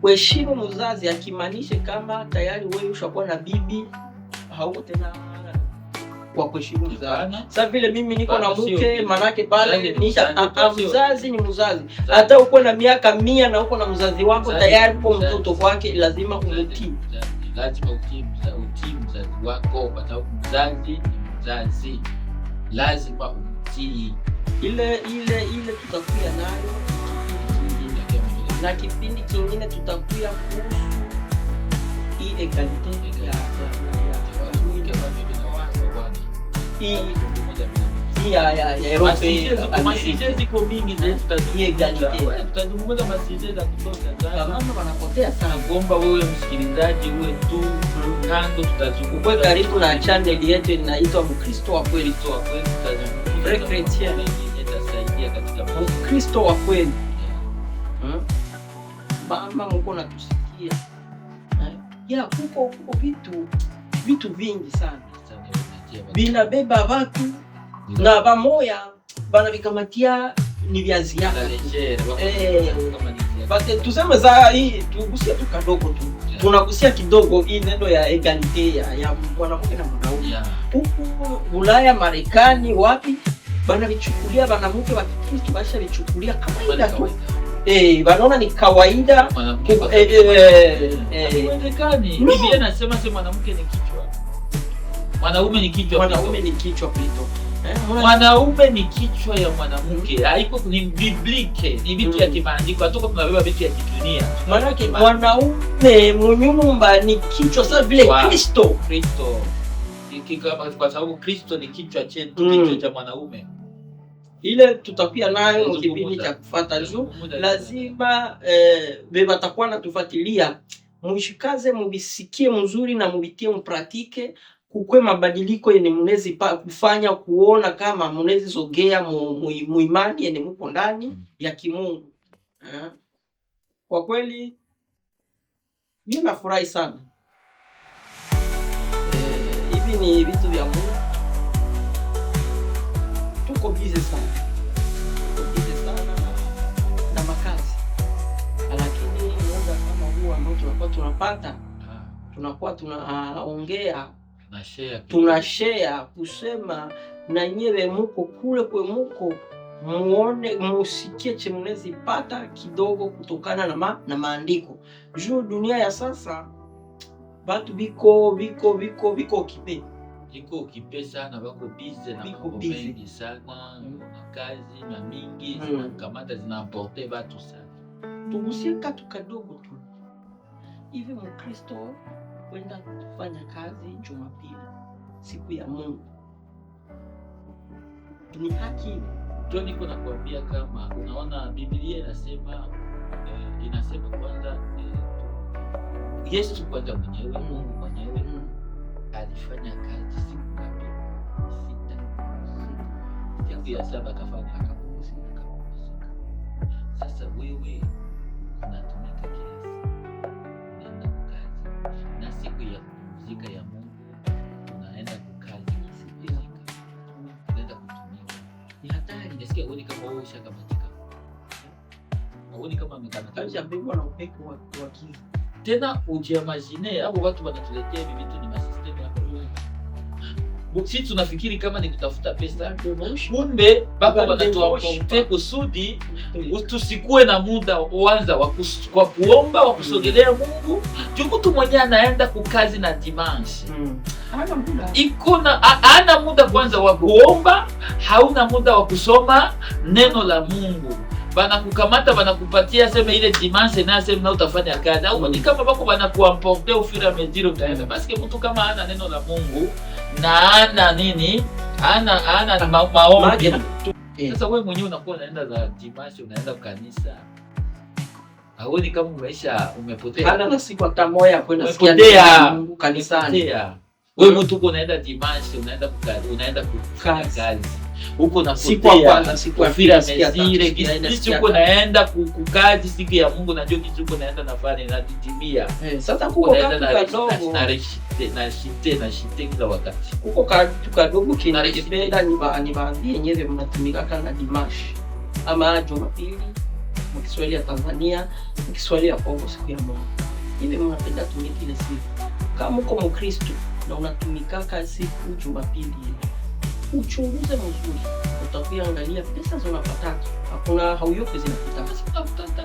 B: Uheshimu mzazi akimaanishe kama tayari wewe ushakuwa na bibi, hauko tena kwa kuheshimu mzazi.
A: Hapana.
B: Sasa vile mimi niko na
A: Hapana, sio
B: mke,
A: vile.
B: manake pale
A: Mzazi ni
B: nisha
A: mzazi, sio.
B: mzazi ni mzazi. Hata uko na miaka 100 na uko na mzazi wako,
A: Mzazi
B: tayari
A: ni
B: uko
A: mzazi.
B: mtoto kwake, lazima
A: Mzazi ni
B: umtii.
A: mzazi. Lazima utii mzazi wako, kwa sababu mzazi ni mzazi, lazima umtii.
B: Ile tutakuya nayo kipindi kingine, na kipindi kingine tutakuya kuhusu hii égalité ya hii ya Europe.
A: Masujets ziko mingi zaidi,
B: Hii égalité.
A: tutazungumza masujets za kutosha sana.
B: Wamama wanapotea sana.
A: Nakuomba wewe msikilizaji uwe tu kando, tutazungumza
B: Ukwe karibu na channel yetu inaitwa Mkristo wa Kweli.
A: Mkristo wa Kweli, tutazungumza
B: Vrai chrétien.
A: mengi itasaidia katika maisha.
B: Mkristo wa Kweli. Mama mko natusikia. Eh? Ya kuko vitu vingi sana binabeba watu na bamoya banavikamatia ni vya ziada. Basi tuseme za hii tugusie tu kadogo tu, tunagusia kidogo hii neno ya égalité ya mwanamke na mwanaume huku Ulaya, Marekani, wapi banavichukulia banamuke wa Kikristo basha vichukulia kawaida tu, banaona ni kawaida.
A: Haiwezekani.
B: No.
A: Biblia inasema sema mwanamke ni kichwa, mwanaume ni kichwa.
B: Mwanaume ni kichwa plutôt.
A: Mwanaume ni kichwa ya mwanamke, haiko ni biblique, ni vitu ya kimaandiko. Hatuko tunabeba vitu ya kidunia.
B: Maanake mwanaume munyumba ni kichwa sasa vile Kristo.
A: Kristo kwa sababu Kristo ni kichwa chetu, kichwa cha mwanaume.
B: Ile tutakuya nayo
A: Tutazungumza.
B: kipindi cha kufuata juu
A: Tutazungumza.
B: Lazima be batakuwa natufuatilia, mushikaze mubisikie mzuri na mubitie mpratique, kukwe mabadiliko yenye munezi kufanya kuona kama munezi zogea muimani yenye muko ndani ya kimungu. Kwa kweli mimi nafurahi sana, hivi ni vitu vya Mungu. Tuko busy sana, tuko busy sana na makazi, lakini muda kama huu ambao tunakuwa tunapata, tunakuwa tunaongea,
A: Na share.
B: Tuna share kusema na nyewe muko kule kwe muko muone musikie che munezi pata kidogo kutokana na maandiko juu dunia ya sasa batu biko occupé.
A: Iko occupé sana, bako busy na
B: Biko
A: mambo
B: busy.
A: mengi sana, makazi na mingi zinakamata zinaemporte batu sana.
B: Tugusie katu kadogo tu hivi, Mkristo kwenda kufanya kazi Jumapili, siku ya Mungu, ni haki?
A: Ndio niko nakwambia kama unaona Biblia inasema, inasema kwanza, Yesu kwanza mwenyewe, Mungu mwenyewe alifanya kazi siku ngapi? 6. Siku ya saba akafanya
B: Akapumzika.
A: Akapumzika. Sasa wewe unatumika kila siku, unaenda kukazi, na siku ya kupumzika ya Mungu unaenda kukazi kupumzika, unaenda kutumika.
B: Ni hatari.
A: Nasikia uoni kama wewe ushakamatika, uoni kama amekamatika.
B: Alishabebwa na upepo wa giza.
A: Tena ujiimagine hapo watu wanatuletea hivi vitu ni masystème hapo. Sisi tunafikiri kama ni kutafuta pesa, kumbe bako banatuemporter kusudi tusikue na muda uanza kwa kuomba, wa kusogelea Mungu. Juu mtu mwenye anaenda kukazi na dimanche iko na ana muda kwanza wa kuomba, hauna muda wa kusoma neno la Mungu. Banakukamata, banakupatia sema ile dimanche na sema na utafanya kazi au ni kama bako banakuemporter au fur et à mesure utaenda, parce que mtu kama ana neno la Mungu na ana nini, ana maombi. Sasa wewe mwenyewe unakuwa unaenda za dimanche, unaenda kanisa, hauoni kama umeisha umepotea?
B: Hana na siku hata moja kwenda sikia
A: Umepotea.
B: neno la Mungu kanisani.
A: Umepotea. Wewe mtu uko unaenda dimanche, unaenda kufanya
B: Kazi.
A: Kazi huko
B: Siku ya
A: unapotea.
B: kwanza, siku ya pili, siku ya tatu, siku ya nne,
A: Kisi
B: siku ya
A: uko
B: tano.
A: naenda kukazi siku ya Mungu, najua kisi uko naenda nafanya nadidimia.
B: Sasa kuko
A: Unaenda
B: katu
A: na
B: kadogo,
A: na reshite na shite na shite kila wakati.
B: Kuko katu kadogo kinakipenda nibaambie nyewe mnatumikaka na dimanche ama Jumapili mu Kiswahili ya Tanzania, mu Kiswahili ya Kongo siku ya Mungu. Hivi mnapenda tumiki ile siku. Kama uko Mkristo na unatumikaka siku Jumapili ile, uchunguze mzuri, utakuya angalia pesa zinapataka, hakuna hauyope zinapita.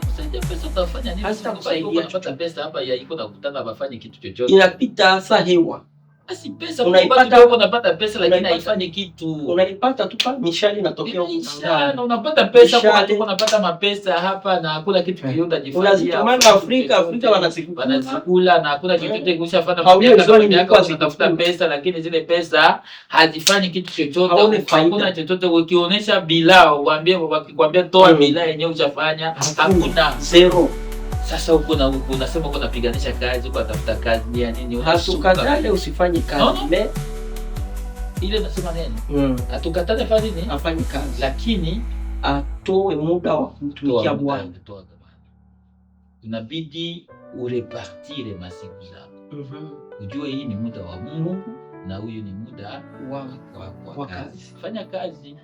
A: Kusaidia pesa utafanya nini?
B: Hazitakusaidia.
A: Unapata pesa hapa ya iko nakutana bafanye kitu chochote.
B: Inapita sa hewa.
A: Basi pesa
B: Unaipata-
A: unapata pesa lakini haifanyi kitu.
B: Unaipata tu pa mishali inatokea huko
A: Inaisha,
B: angani.
A: na unapata pesa kwa
B: Mishale.
A: watu unapata mapesa hapa na hakuna kitu kile utajifanyia.
B: Unazitumana Afrika, Afrika wanazikula.
A: Wanazikula na hakuna chochote kushafanya.
B: Hauyo
A: Miaka
B: zoni
A: miaka
B: ilikuwa
A: unatafuta
B: zikikula.
A: pesa lakini zile pesa hazifanyi kitu chochote.
B: Haone faida.
A: Hakuna chochote ukionyesha bila uambie, wakikwambia toa bila yenyewe ushafanya, hakuna.
B: Zero.
A: Sasa huko na huko unasema uko unapiganisha kazi, uko unatafuta kazi ni ya nini? Unasuka.
B: Hatukatale usifanye kazi.
A: No, no.
B: Me,
A: Ile nasema nini? Hatukatale fanya nini?
B: Afanye kazi.
A: Lakini
B: Atoe muda wa kumtumikia
A: toa
B: Bwana.
A: muda, toa Bwana. Inabidi urépartir masiku zako. Ujue hii ni muda wa Mungu na huyu ni muda wa
B: Wa
A: kazi.
B: kazi.
A: Fanya kazi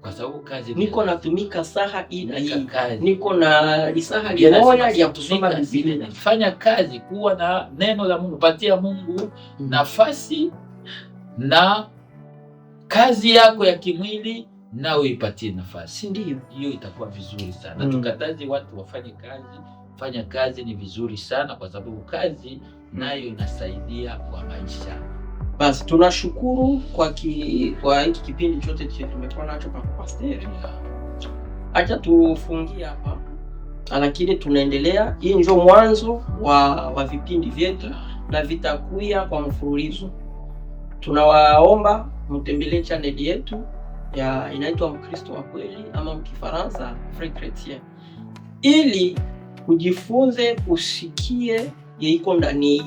A: kwa sababu kazi ni
B: Niko
A: ya lazima.
B: natumika saha hii na
A: Tumika
B: hii.
A: kazi.
B: Niko na lisaha
A: Biblia
B: limoya
A: inasema
B: lya kusoma
A: tumika
B: Biblia.
A: Fanya kazi, kuwa na neno la Mungu, patia Mungu nafasi na kazi yako ya kimwili nawe ipatie nafasi.
B: Si ndio?
A: Hiyo itakuwa vizuri sana. Tukatazi watu wafanye kazi. Fanya kazi ni vizuri sana, kwa sababu kazi nayo inasaidia kwa maisha.
B: Basi tunashukuru kwa hiki kipindi chote che tumekuwa nacho pa pasteur. Acha tufungie hapa, lakini tunaendelea. Hii ndio mwanzo wa vipindi vyetu na vitakuya kwa mfululizo. Tunawaomba mtembelee channel yetu ya inaitwa Mkristo wa Kweli ama mkifaransa Vrai Chrétien, ili ujifunze usikie yeiko ndani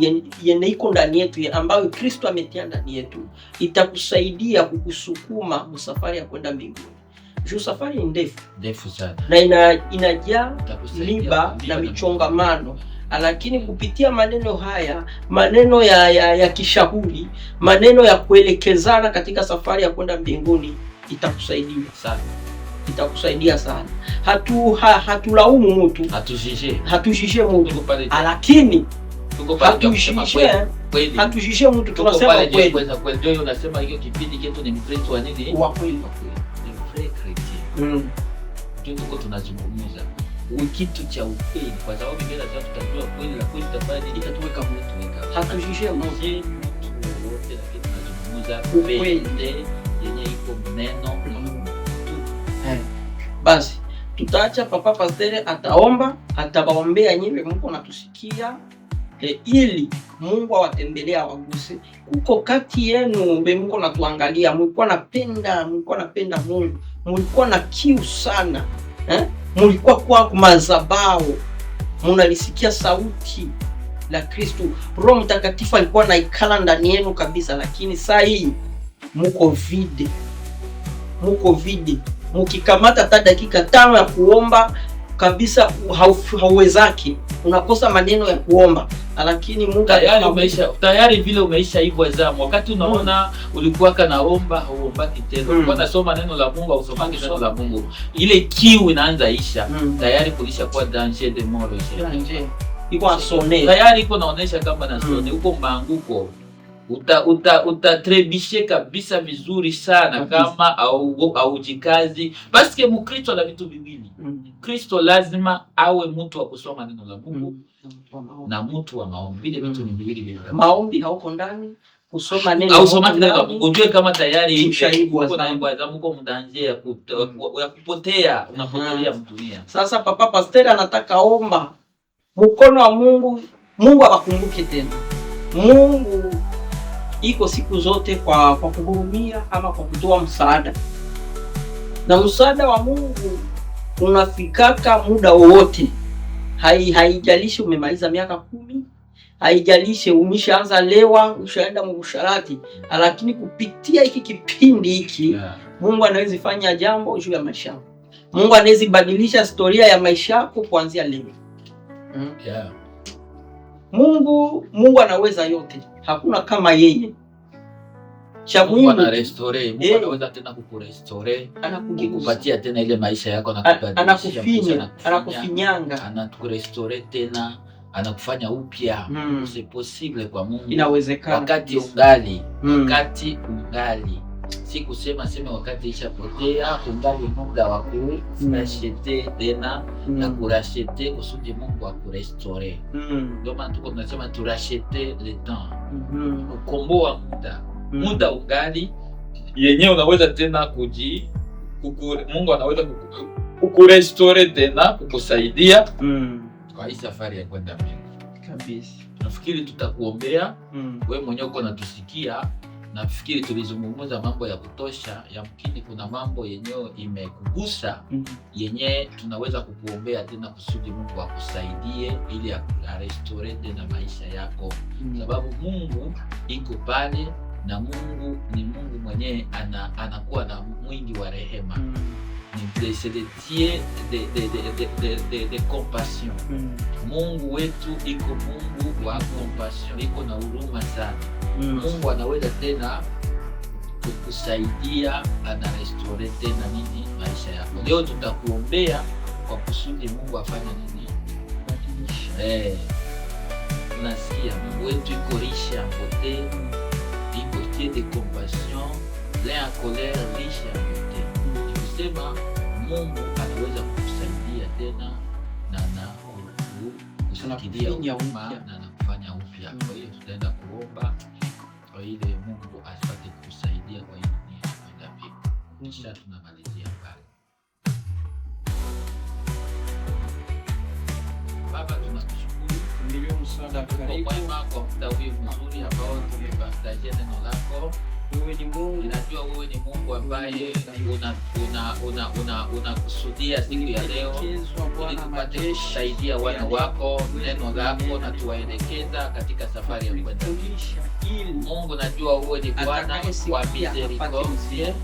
B: yenye iko ndani yetu ambayo Kristo ametia ndani yetu, itakusaidia kukusukuma msafari ya kwenda mbinguni. Juu safari ni ndefu
A: Ndefu sana.
B: Na inajaa
A: Itakusaidia
B: miba
A: kulipa
B: na michongamano, lakini kupitia maneno haya, maneno ya kishauri, maneno ya kuelekezana katika safari ya kwenda mbinguni, itakusaidia
A: sana.
B: Itakusaidia sana. Hatulaumu mtu,
A: Hatujije.
B: hatujije mtu,
A: Tuko pale,
B: lakini
A: tuko pale kusema
B: hatujije
A: kweli. Kweli.
B: hatujije mtu,
A: Tuko
B: tunasema
A: pale juu
B: kweli
A: kweza kweli. Ndio unasema hiyo kipindi chetu ni Mkristo wa nini?
B: Wa kweli.
A: Wa kweli. Ni vrai chrétien. Ndio tuko tunazungumza kitu cha ukweli, kwa sababu Biblia inasema tutajua kweli na kweli itafanya nini?
B: Itatuweka huru.
A: Itatuweka huru.
B: Hatujije mtu.
A: Hatujije mtu wowote, lakini tunazungumza
B: Ukweli.
A: vérité yenye iko neno la Mungu.
B: Basi tutaacha papa pasteur ataomba, atawaombea nyiwe mko natusikia ili Mungu awatembelee awaguse. Kuko kati yenu mbe mko natuangalia, mlikuwa napenda Mungu, mulikuwa na kiu sana eh? Mulikuwa kwa mazabao, munalisikia sauti la Kristo. Roho Mtakatifu alikuwa naikala ndani yenu kabisa, lakini saa hii muko vide, muko vide. Mukikamata hata dakika 5 ya kuomba kabisa hauwezaki, unakosa maneno ya kuomba, lakini Mungu
A: Tayari umeisha, tayari vile umeisha hivyo zamu. Wakati unaona ulikuwa kanaomba hauombaki tena, ulikuwa nasoma neno la Mungu hausomaki neno la Mungu, ile kiu inaanza isha tayari, kulisha kuwa danger de mort.
B: Danger. Iko asone.
A: Tayari iko naonesha kama na sone huko maanguko. Utatrébucher kabisa vizuri sana
B: Kabisa.
A: kama au aujikazi, paske Mkristo ana vitu viwili. Kristo lazima awe mtu wa kusoma neno la Mungu na mtu wa maombi. Vile vitu ni viwili vile.
B: Maombi hauko ndani, kusoma neno
A: Au soma
B: hauko
A: neno la
B: ndani.
A: Mungu, ujue kama tayari
B: Ushaibwa
A: uko na
B: dhambi.
A: ibwa dhambi, uko mu danger ya kupotea, unapotelea mdunia.
B: Sasa papa pasteur anataka omba mkono wa Mungu, Mungu awakumbuke tena. Mungu iko siku zote kwa kuhurumia ama kwa kutoa msaada, na msaada wa Mungu unafikaka muda wowote. Haijalishi umemaliza miaka 10, haijalishi umeshaanza lewa, ushaenda mubusharati, lakini kupitia hiki kipindi hiki Mungu anaweza fanya jambo juu ya maisha yako. Mungu anaweza badilisha historia ya maisha yako kuanzia leo. Mungu anaweza yote, hakuna kama yeye. Cha
A: Mungu
B: muhimu
A: anarestaurer, Mungu anaweza tena kukurestaurer,
B: anakugeuza,
A: kukupatia tena ile maisha yako na kubadilisha maisha,
B: anakufinya,
A: anakufinya,
B: anakufinyanga.
A: anakurestaurer tena, anakufanya upya. C'est possible kwa Mungu.
B: Inawezekana.
A: Wakati
B: kabisa.
A: ungali, wakati ungali, si kusema sema wakati ishapotea, ungali muda wa kuracheter tena na kuracheter kusudi Mungu akurestaurer. Ndio maana tuko tunasema turacheter le temps, kukomboa muda. Muda ungali yenyewe unaweza tena Mungu anaweza kukurestaurer tena, kukusaidia kwa hii safari ya kwenda mbinguni.
B: Kabisa.
A: Nafikiri tutakuombea we mwenyewe uko natusikia. Nafikiri tulizungumza mambo ya kutosha, yamkini kuna mambo yenyewe imekugusa yenye tunaweza kukuombea tena kusudi Mungu akusaidie ili arestaurer tena maisha yako, sababu Mungu iko pale na Mungu ni Mungu mwenyewe anakuwa na mwingi wa rehema. Ni c'est le Dieu de compassion. Mungu wetu iko Mungu wa compassion, iko na huruma sana. Mungu anaweza tena kukusaidia, anarestaurer tena nini maisha yako. Leo tutakuombea kwa kusudi Mungu afanye nini? Tunasikia Mungu wetu iko riche en bonté, iko Dieu de compassion, lent à colère, riche en bonté. Ni kusema Mungu anaweza kukusaidia tena na kusikilia
B: Anakufinya
A: huruma
B: upya.
A: na anakufanya upya. Kwa hiyo tutaenda kuomba kwa ile Mungu asipate kukusaidia kwa hii dunia kwenda mbele. Kisha tunamalizia pale. Baba, tunakushukuru
B: Ndiyo msaada
A: uko
B: karibu.
A: mwema kwa muda huyu mzuri ambao tumepartager neno lako.
B: Wewe ni Mungu.
A: Ninajua wewe ni Mungu ambaye unakusudia siku ya leo
B: Ulielekezwa
A: ili
B: Bwana
A: tupate
B: majeshi
A: kusaidia wana wako neno lako na tuwaelekeza katika safari ya kwenda.
B: Tulifundisha ili
A: Mungu, najua wewe ni Bwana wa
B: atakayesikia apate
A: miséricorde,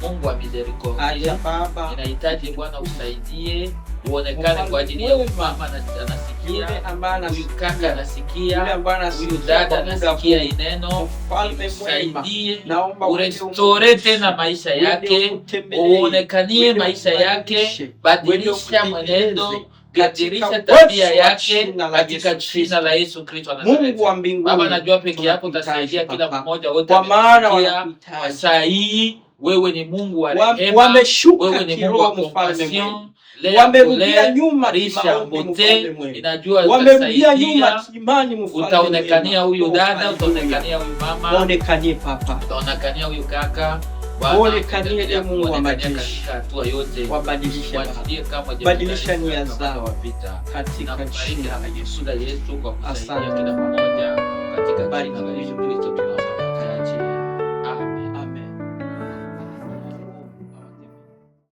A: Mungu wa miséricorde.
B: Acha Baba
A: Ninahitaji Bwana usaidie uonekane kwa ajili ya mama anasikia,
B: yule ambaye
A: huyu kaka
B: yule
A: anasikia,
B: ambaye
A: huyu
B: anasikia
A: dada
B: kwa muda
A: anasikia
B: huu.
A: ineno,
B: Mfalme mwema,
A: usaidie
B: naomba
A: urestaurer tena maisha yake, uonekanie
B: uende
A: maisha yake,
B: umbadilishe,
A: badilisha
B: uende
A: mwenendo,
B: utengeneze
A: badilisha
B: katika
A: tabia
B: uwezo wa
A: yake
B: jina la
A: katika
B: Yesu
A: jina
B: Kristo.
A: la Yesu Kristo wa Nazareti.
B: Mungu wa mbinguni,
A: Baba, najua peke yako
B: tunakuhitaji
A: utasaidia kila
B: Papa.
A: mmoja wote
B: kwa maana
A: ametusikia. Kwa
B: wanakuhitaji,
A: saa hii wewe ni Mungu wa rehema,
B: wameshuka
A: wewe ni Mungu wa
B: kiroho, mfalme mwema,
A: compassion, lea
B: wamerudia
A: kule
B: nyuma
A: risha
B: kimaombi,
A: bote,
B: mfalme mwema,
A: inajua
B: wamerudia nyuma
A: utasaidia,
B: kiimani, mfalme
A: utaonekania
B: mwema.
A: huyu
B: Oh,
A: dada,
B: haleluya.
A: utaonekania huyu mama,
B: Waonekanie Papa,
A: utaonekania huyu kaka. Bwana,
B: Waonekanie
A: utaendelea
B: Mungu wa
A: kuonekania
B: majeshi.
A: katika hatua yote,
B: wabadilishe Baba,
A: wachilie kama
B: Badilisha
A: jemadari
B: nia
A: katika
B: zao
A: wa vita
B: katika
A: na kubariki
B: jina la
A: na
B: Yesu.
A: kusuda Yesu kwa kusaidia
B: Asante.
A: kila mmoja katika
B: Bariki.
A: jina la Yesu Kristo.